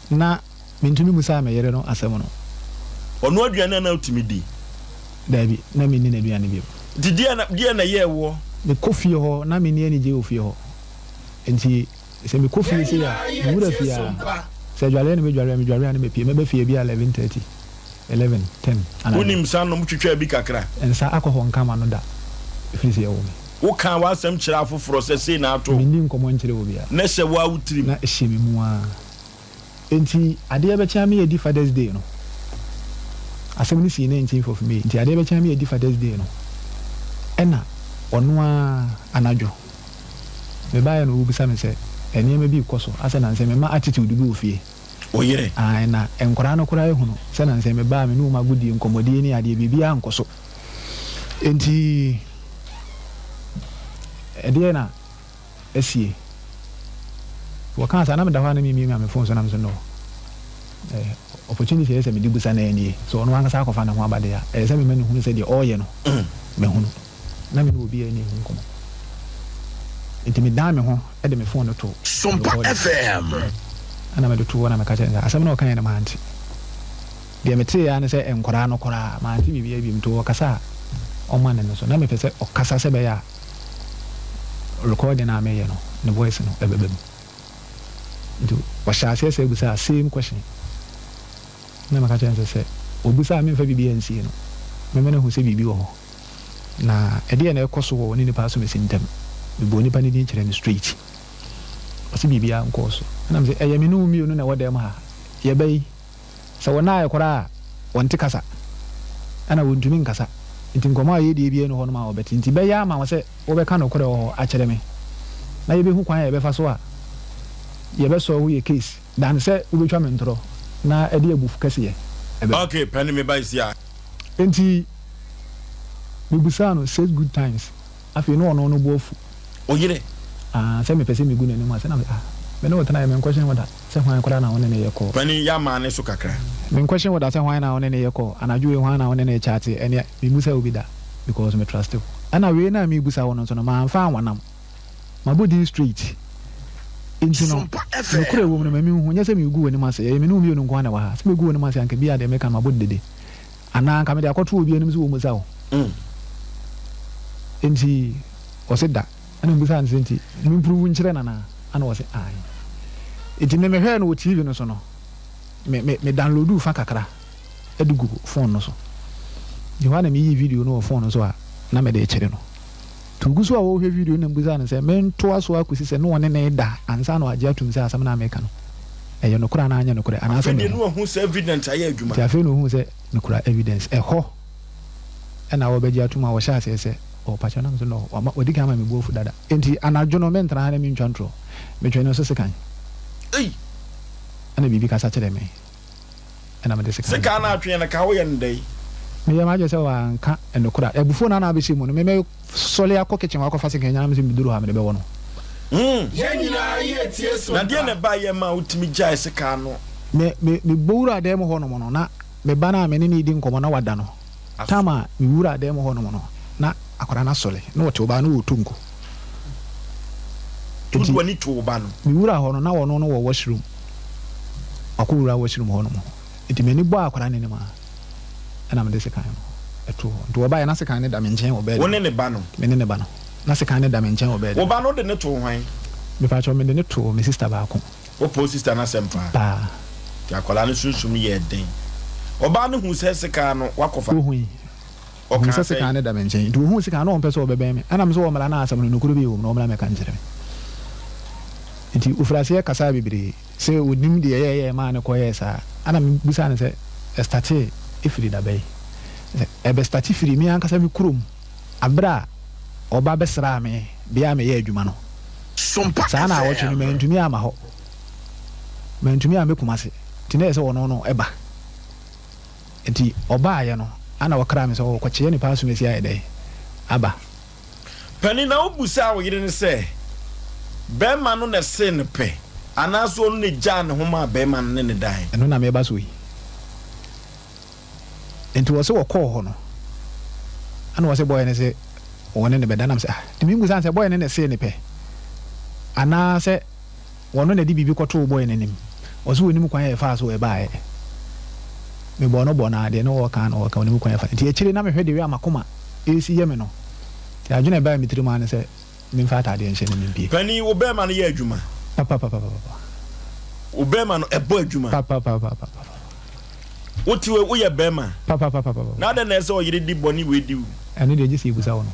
Speaker 1: Na mentumi mmusaa me yere no asɛm no.
Speaker 2: Ɔno aduane a na wotumi di?
Speaker 1: Daabi, na menni n'aduane bio.
Speaker 2: Nti deɛn na, deɛn na ɛyɛɛ woɔ?
Speaker 1: Mekɔ fie hɔ, na menni anigyeɛ wɔ fie hɔ. Nti sɛ mekɔ fie sei a, mewura fie a, sɛ adwareɛ na mɛdware a, medware a na mapue. Mɛba fie ebia 11:30, 11, 10 anadwo.
Speaker 2: Wonim nsa nom twitwaa bi kakra?
Speaker 1: Nsa akɔ hɔ nka m'ano da, ɛfiri sɛ yɛwoo me.
Speaker 2: Wokaa w'asɛm kyerɛɛ afoforɔ sɛ sei na ato wo?
Speaker 1: Menni nkɔmmɔ nkyerɛ obiara.
Speaker 2: Na ɛhyɛ wo ara wo tirim?
Speaker 1: Na ɛhyɛ me mu ara. Enti adeɛ bɛkye ame adi Father's Day no, asɛm no sii nineteenth of May, nti adeɛ bɛkye ame adi Father's Day no, ɛna ɔno ara anadwo mebaeɛ na ɔrebisa me sɛ nneɛma bi rekɔ so, asɛ nansɛ mema attitude bi wɔ fie.
Speaker 2: Wo yere?
Speaker 1: Ae, na nkwadaa no koraa ahunu sɛ nansɛ meba a me ne wɔn agodie, nkɔmmɔdie ne adeɛ, biribiara nkɔ so. Enti ɛdeɛn na. asie. Wɔkaa saa na meda hɔ a na memiamia me phone so na me so no eh, opportunity ɛyɛ sɛ mede busa no nie. So ɔno ankasa akɔfa ne ho aba deɛ a, ɛyɛ sɛ mema no hunu sɛ deɛ ɔreyɛ no mahunu. Na me ne obiara nni ho nkɔmmɔ. Nti medan me ho de me phone no to
Speaker 3: Sompa
Speaker 1: recording.
Speaker 3: FM.
Speaker 1: Ɛna mede too hɔ na meka kyerɛɛ no sɛ asɛm no a ɔkaeɛ no mante. Deɛ meteeɛ ara ne sɛ nkwadaa no koraa mante biribiara bio. Nti ɔkasa a ɔma ne no so. Na mepɛ sɛ ɔkasa sɛ ɛbɛyɛ a recording a meyɛ no ne voice no ɛbɛba mu. Nti ɔhyɛɛ aseɛ sɛ bisaa same question. Na meka kyerɛɛ no sɛ sɛ ɔbisa a memfa biribiara nsie no. Mɛma no ahu sɛ biribi wɔ hɔ. Na ɛdeɛn na ɛkɔ so wɔ ɔne nipa asomasi ntam. Mebɔɔ nipa no din kyerɛɛ no straight. Ɔse biribiara nkɔɔ so. Ɛna mese ɛyɛ me ne wo mmienu na ɛwɔ dɛm ha. Yɛba yi. Sɛ wɔn ayɛ koraa a, wɔnte kasa, ɛna wɔntumi nkasa, nti nkɔmmɔ a yɛdie biara nni hɔnom a wɔbɛte. Nti bɛyɛ ama wo sɛ wobɛka nokorɛ wɔ hɔ akyerɛ me, na yɛbɛhu kwan a yɛbɛfa so a yɛbɛsɔlve yɛ case, than sɛ wobɛtwa me ntorɔ na ɛde abufu kɛseyɛ ɛbɛba.
Speaker 2: Okay, pɛ ne me ba sia.
Speaker 1: Nti mebusaa no six good times. Afei na ɔno no bo afu.
Speaker 2: Wo yere?
Speaker 1: Ah, sɛ mepɛ sɛ megu n'anim ase na me, ah, me ne wo tenaeɛ, menkɔhye wo da sɛ hwan koraa na wo ne no yɛ kɔɔ.
Speaker 2: Panin, yɛ amaane so kakra.
Speaker 1: Menkɔhye wo da sɛ hwan na wo ne no yɛ kɔɔ, anadwo wei hwan na wo ne no rekyate, ɛnneɛ memmusa wo bi da because me trust wo. Ɛna wei no a merebusa wo no nso no, mamfa anwanam, mabɔ din straight. Nti no,
Speaker 3: Sompa
Speaker 1: nokorɛ
Speaker 3: FM.
Speaker 1: wɔ mu no, ma menhu, nyɛ sɛ meregu w'anim ase, ɛyɛ me ne wo mmienu nko ara na ɛwɔ ha, sɛ mɛgu w'anim ase a anka bi a deɛ meka no mabɔ dede. Anaa anka mede akɔto obi anim sɛ ɔmmisa wo. Enti ɔse da. Ɛna mebisaa no sɛ nti memprove nkyerɛ no anaa? Ɛna ɔse aane. Enti me mehwɛɛ no wɔ TV no so no, me me me downloaduu fa kakra de gu phone no so. Nti hɔ ara na meyii video no wɔ phone no so a na mede rekyerɛ no. Nti ogu so a ɔrehwɛ video no na mebisaa no sɛ mentoa so akɔsi sɛ ne ɔne no reda ansa na wagye atom sɛ asɛm no a meka no ɛyɛ nokorɛ anaa anyɛ nokorɛ anaasɛ
Speaker 2: Afei deɛ
Speaker 1: meho.
Speaker 2: na wahu sɛ evidence ayɛ adwuma.
Speaker 1: Nti afei na ohuu sɛ mekura evidence. Ɛhɔ na wɔbɛgye atom a wɔhyɛ aseɛ sɛ ɔɔpa kyɛw na me nso no wama wadi kan ama me bo afu dada. Nti anadwo no mentena ha na mentwa ntorɔ. Metwee no so sekan.
Speaker 2: Ei!
Speaker 1: Ɛna biribi kasa kyerɛɛ me. Ɛna mede sekan no
Speaker 2: Sekan
Speaker 1: too
Speaker 2: no
Speaker 1: hɔ.
Speaker 2: atwee no ka woyɛ no dɛn?
Speaker 1: Meyɛɛ m'adwene sɛ wanka nokorɛ a, abufuo no a na abɛhyɛ mu no, me mɛsɔre akɔ kitchen hɔ akɔfa sekan nyinaa na mese meduru hɔ a mede bɛwɔ no.
Speaker 2: Hmm.
Speaker 4: Yɛn nyinaa yɛ tie so
Speaker 2: Na deɛn na
Speaker 4: mpa.
Speaker 2: ɛbaeɛ maa wotumi gyaee sekan no?
Speaker 1: Me, me, mebɔ wuraa dan mu hɔnom no, na me ba no a me ne no redi nkɔmmɔ na wada no.
Speaker 2: Aso.
Speaker 1: Tam a mewuraa dan mu hɔnom no, na akwadaa no asɔre, na ɔte ɔbaa no ɔretɔ nko.
Speaker 2: Nti wode
Speaker 1: Enti
Speaker 2: w'ani too wo ba no?
Speaker 1: mewuraa hɔ no, na ɔno no wɔ washroom. Wakɔwura washroom hɔnom. Enti m'ani bɔɔ akwadaa no anim a, ɛna mede sekan no too hɔ. Nti wɔbaeɛ na sekan no da me nkyɛn wɔ bɛɛd
Speaker 2: Wo
Speaker 1: no.
Speaker 2: ne ne ba no?
Speaker 1: Me ne ne ba no. Na sekan no da me nkyɛn wɔ bɛɛd
Speaker 2: Wo
Speaker 1: no.
Speaker 2: ba no wode no too hwan?
Speaker 1: Mepakyɛw, mede no too me sista baako.
Speaker 2: Wopɛ wo sista no asɛm paa.
Speaker 1: Paa.
Speaker 2: Nti akwadaa no sunsum yɛɛ den. Ɔbaa no huu sɛ sekan no woakɔfa.
Speaker 1: Ohui. Ohuu
Speaker 2: Ɔkaa
Speaker 1: sɛ
Speaker 2: sɛn?
Speaker 1: sekan no da me nkyɛn. Nti ohuu sekan no na ɔmpɛ sɛ ɔbɛbɛn me. Ɛna me nso ɔmmra na asɛm no nokorɛ bi wɔ mu na ɔmmra mmɛka nkyerɛ me. Nti ofiri aseɛ kasaa bebree sɛ ɔnim deɛ ɛyɛɛyɛɛ maa no kɔyɛɛ saa. Ɛna mebisaa no sɛ ɛstartee firi da bɛn? Sɛ ɛbɛstarte firii me ankasa me kurom aberɛ a ɔba bɛsraa me bea a meyɛ adwuma no.
Speaker 3: Sompa
Speaker 1: Saa naawɔtwe no
Speaker 3: FM.
Speaker 1: mantumi amma hɔ. Mantumi ammɛ Kumasi. Nti na ɛyɛ sɛ ɔno no ba. Nti ɔbaeɛ no ana ɔkraa me sɛ ɔrekɔkyea nipa asomasi ayɛ dɛn aba.
Speaker 2: Panin, na wobusaa wo yere no sɛ barima no na ɛsee no pɛ anaasɛ ɔno na egyaa ne ho maa barima no ne no dae?
Speaker 1: Ɛno na mereba so yi. Nti wɔse wɔkɔɔ hɔ no ɛna wɔse boy no se wɔne no bɛda na mese ah nti membusaa no sɛ boy no na ɛsee no pɛ anaasɛ wɔno na ɛde biribi kɔtoo boy no anim. Ɔse ɔnim kwan a yɛfaa so ɛbaeɛ. Mebɔɔ no bɔ no ara, deɛ ne ɔɔka na ɔɔka, ɔnim kwan a yɛfa. Nti akyire na mehwɛ the way a m'akoma ɛresi yɛ me no, nti adwene a ɛbaeɛ me tirim ara ne sɛ memfa ataadeɛ nhyɛ na mempue.
Speaker 2: Panin, wo bɛɛma no yɛ adwuma?
Speaker 1: Papapapapapa.
Speaker 2: Wo bɛɛma no ɛbɔ adwuma?
Speaker 1: Papapapapapa.
Speaker 2: Wo te wei, woyɛ bɛɛma?
Speaker 1: Papapapapapa.
Speaker 2: Na adɛn na ɛsɛ sɛ ɔyere di bɔne wei di wo?
Speaker 1: Ɛno deɛ gye sɛ yɛbusa wo no.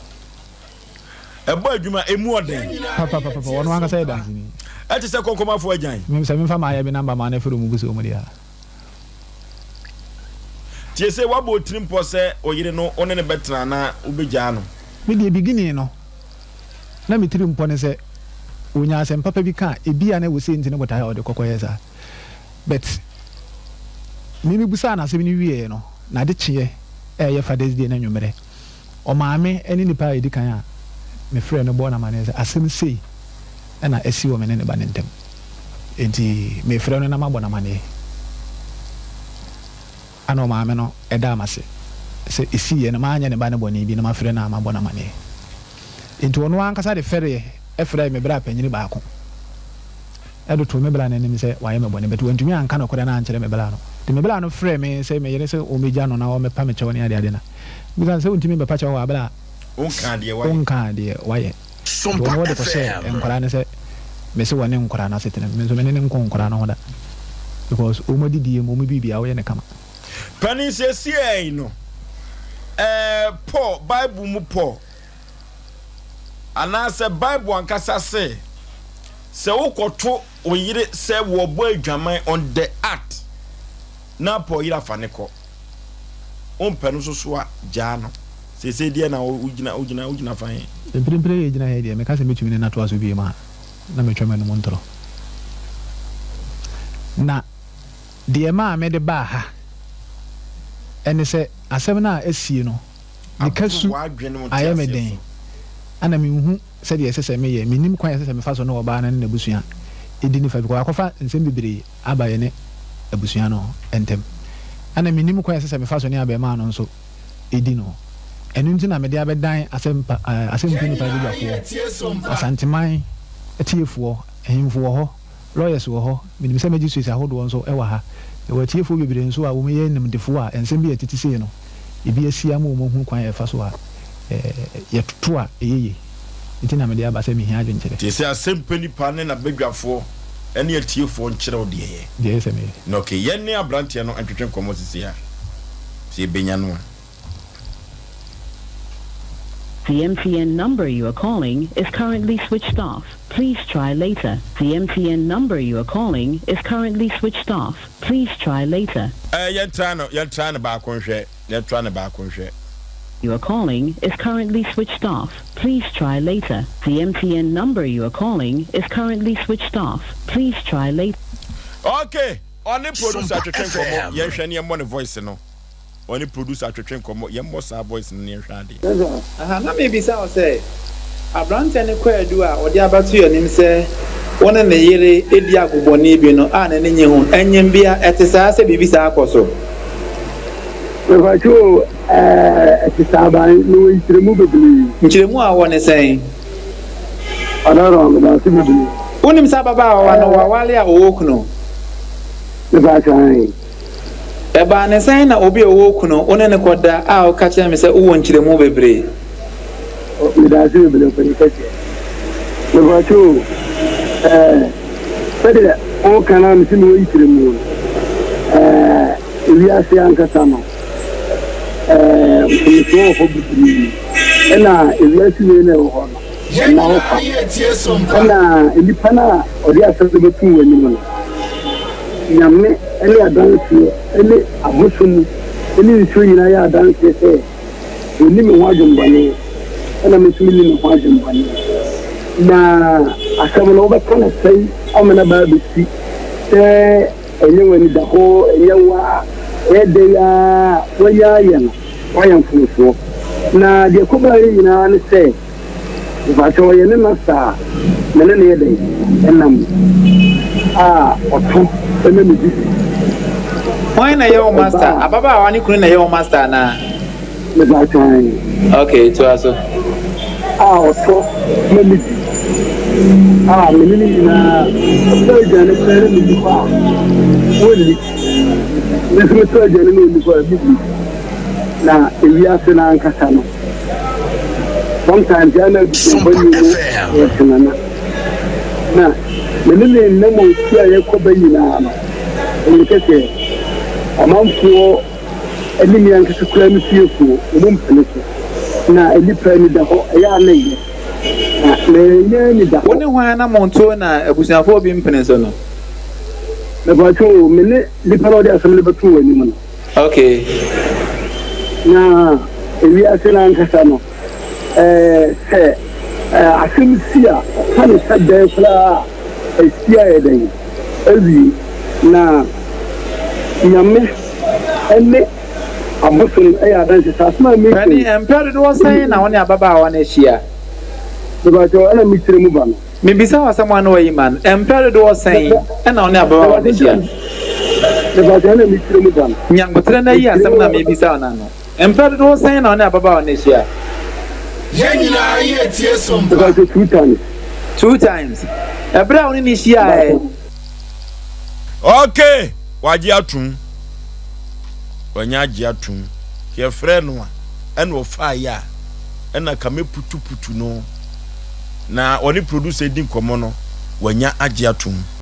Speaker 2: Ɛbɔ adwuma, emu ɔden.
Speaker 1: Papapapapa, ɔno ankasa yɛ danseni.
Speaker 2: Ɛte sɛ kɔnkɔnmafo agyan.
Speaker 1: Me, sɛ memfa m'ayɛ me number ma no afiri wɔn busuo mu deɛ a.
Speaker 2: Tie sei, woabɔ wo tirim pɔ sɛ wo yere no wo ne no bɛtena anaa wobɛgyaa no?
Speaker 1: Me deɛ beginning no, na me tirim pɔ ne sɛ ɔnya asɛm papa bi ka a, ebia na ɛwɔ sei nti ne botaeɛ a ɔde kɔ kɔyɛ saa. But me mebusaa no asɛm no wieɛ no, n'ade kyeeɛ a ɛyɛ Father's Day no anwummerɛ, Ɔmaame ne nipa a edi kan a mefrɛɛ no bɔɔ no amanneɛ sɛ asɛm sei na asi wɔ me ne ne ba no ntam, enti merefrɛ no na mabɔ no amanneɛ. Ɛnna ɔmaame no daa me ase sɛ esiiɛ no manyɛ ne ba no bɔne bi na mafrɛ no a mabɔ no amanneɛ. Enti ɔno ankasa de fɛreɛ frɛɛ me bra panyin baako. de too me bra no anim sɛ wayɛ me bɔne but wantumi anka nokorɛ no ankyerɛ me bra no. Nti me bra no frɛɛ me sɛ me yere sɛ ɔmmɛgya no na ɔmmɛpa me kyɛw ne adeade na mebisa no sɛ wontumi mmɛpa kyɛw wɔ aberɛ a wonkaa deɛ wayɛ. Nti ɔno ɔde kɔhyɛɛ nkwadaa no sɛ mese wɔne nkwadaa no asetena mu. Me nso me ne no nkɔ nkwadaa no ho da because wɔn adidie mu wɔn biribiara woyɛ no kama.
Speaker 2: Panin seesei no, ɛɛ Paul, Bible mu Paul, Anaasɛ Bible ankasa se, sɛ wokɔto wo yere sɛ wɔrebɔ adwaman on the act na apɛ ɔyere afa no kɔ. Wompɛ no nso so a, gyaa no. Seesei deɛ na wogyina wogyina wogyina fa he?
Speaker 1: Mprempren a yɛgyina ha yi deɛ, meka sɛ mɛtumi ne no atoa so bio a, na metwa m'anom ntorɔ. Na deɛ ɛmaa mede baa ha ne sɛ, asɛm no a asie no, Ne ka su ayɛ me den, ɛna menhu sɛdeɛ ɛsɛ sɛ meyɛ. Mennim kwan a ɛsɛ sɛ mefa so ne ɔbaa no ne n'abusua di no fa, because wakɔfa nsɛm bebree aba yɛne abusua no ntam. Ɛna mennim kwan a ɛsɛ sɛ mefa so ne abarimaa no nso di no. Ɛno nti na mede abɛdan asɛmpa, asɛmpa nnipa badwafoɔ, Asanteman atiefoɔ, ahemfo wɔ hɔ. Lawyers wɔ hɔ, menim sɛ magistrates ahodoɔ nso wɔ ha. Yɛwɔ atiefoɔ bebree nso a wɔyɛ animdefoɔ a nsɛm bi a ɛtete sei no, ebi asi ama wɔn ahunu kwan a yɛfa so a yɛtoto a ɛyɛ yie. Nti na mede aba sɛ mehia adwenkyerɛ.
Speaker 2: Te sɛ asɛmpɛ nipa ne n'abadwafoɔ ne atiefoɔ nkyerɛ wo deɛ yɛ.
Speaker 1: Deɛ ɛyɛ sɛ meyɛ.
Speaker 2: Na okay, yɛne abranteɛ no ntwetwe nkɔmmɔ sisi a, sɛ yɛbɛnya no a.
Speaker 4: The MTN number you are calling is currently switched off. Please try later. The MTN number you are calling is currently switched off. Please try later.
Speaker 2: Eh, yɛntra no, yɛntra no baako nhwɛ, yɛntra no baako nhwɛ.
Speaker 4: You are calling is currently switched off. Please try later. The MTN number you are calling is currently switched off. Please try later.
Speaker 2: Okay, ɔne producer
Speaker 3: Sompa
Speaker 2: twetwe nkɔmmɔ,
Speaker 3: FM.
Speaker 2: yɛnhwɛ ne yɛmmɔ ne voice no. Ɔne producer twetwe nkɔmmɔ, yɛmmɔ saa voice no na yɛnhwɛ adeɛ.
Speaker 5: Aha, na merebisa wo sɛ, aberanteɛ no kwaadu a ɔde abɛto yɛn anim sɛ wo ne ne yere di agobɔne bi no a n'ani nnye ho no, anyimbea, ɛte saa sɛ biribi saa akɔ so?
Speaker 6: Mepakyɛ o, ɛɛ, ɛte saa but mewɔ nkyerɛmu bebree.
Speaker 5: Nkyerɛmu a wowɔ ne sɛn?
Speaker 6: Ɔdɔrɔ, medase bebree.
Speaker 5: Wonim sɛ ababaawa no
Speaker 6: Ɛɛ.
Speaker 5: waware a ɔwɔ kunu?
Speaker 6: Mepakyɛ ae.
Speaker 5: Ɛbaa no sɛn na obi a ɔwɔ kunu, wo ne no kɔda a woka kyerɛ me sɛ wowɔ nkyerɛmu bebree?
Speaker 6: Oh, medase bebree ɔpanyin kɛseɛ. Mepakyɛ o, ɛɛ, sɛdeɛ woka no a mese mewɔ nkyerɛmu no, ɛɛ, ewiase ankasa no, ɛɛ, mfomsoɔ wɔ hɔ bebree. Ɛna ewiase wei na ɛwɔ hɔ no, ɛnna hɔ kwa. Ɛna nnipa no a ɔde asɛm no bɛto w'anim no, Nyame ne adanseɛ ne abosom ne nsuo nyinaa yɛ adanseɛ sɛ ɔnni me ho adwemmɔne, ɛna me nso menni ne ho adwemmɔne. Na asɛm no wobɛka no sɛn ama no aba abɛsi sɛ ɛnyɛ w'anidahɔ, ɛnyɛ wo a, ɛyɛ dɛn ara a woanya ayɛ no, woayɛ mfomsoɔ. Na deɛ ɛkɔbaeɛ nyinaa ne sɛ, Mepakyɛw ɔyɛ ne master a me ne no yɛ dɛn ɛnam a ɔto ma me di.
Speaker 5: Hwan na ɛyɛ wo master?
Speaker 6: Ɔbaa.
Speaker 5: Ababaawa ne kunu na ɛyɛ wo master anaa?
Speaker 6: Mepakyɛw ae.
Speaker 5: Okay, toa so.
Speaker 6: A ɔtɔ ma me di. a me ne no nyinaa ɔtɔ aduane koraa na menni hɔ a wɔnni. Me nso metɔ aduane na ɔnni hɔ a menni. Na ewiase no ankasa no, sometimes yɛn na abusuafo
Speaker 3: Sompa
Speaker 6: ni mu
Speaker 3: FM.
Speaker 6: yɛ tenana. Na me ne ne nam otu a yɛkɔ ba nyinaa no, ɛyɛ kɛsɛ amanfoɔ ne me ankasa koraa me fiefoɔ, wɔn mpene so. Na nnipa ani da hɔ, ɛyɛ a na ɛyɛ. Na manya ani da
Speaker 5: Wo
Speaker 6: hɔ.
Speaker 5: ne hwan na monto na abusuafoɔ bi mpene so no?
Speaker 6: Mepatwo, me ne nipa na ɔde asɛm no bɛto wɔ anim no. Na ewiase no ankasa no, sɛ asɛm si a, ɔka no sɛ dɛn koraa a, asi ayɛ dɛn awie. Na Nyame ne abosom yɛ adanse sɛ asɛm a meka
Speaker 5: Panin,
Speaker 6: yi,
Speaker 5: mpɛ dodoɔ sɛn na wo ne ababaawa no ahyia?
Speaker 6: Mepatwo, ɛna mekyerɛ mu ba no.
Speaker 5: Mebisa wo asɛm a na wayi ma no. Mpɛ dodoɔ sɛn na wo ne ababaawa no ahyia?
Speaker 6: Mepatwo, ɛna mekyerɛ mu ba no.
Speaker 5: Nyankoterɛ na yi
Speaker 6: Mekyerɛ
Speaker 5: asɛm
Speaker 6: mu
Speaker 5: na mebisa wo no ano. Mpɛ dodoɔ sɛn na wo ne ababaawa no ahyia?
Speaker 2: Yɛn nyinaa yɛtie Sompa.
Speaker 6: Mepatwo, two times.
Speaker 5: Two times. Ɛberɛ a wo ne no hyiaeɛ.
Speaker 2: Okay, wagye atum. Wanya agye atum. Yɛfrɛ no a, ɛna ɔfaa yɛ a, ɛna ka mɛputuputu no. Na ɔne producer di nkɔmmɔ no, wanya agye atum.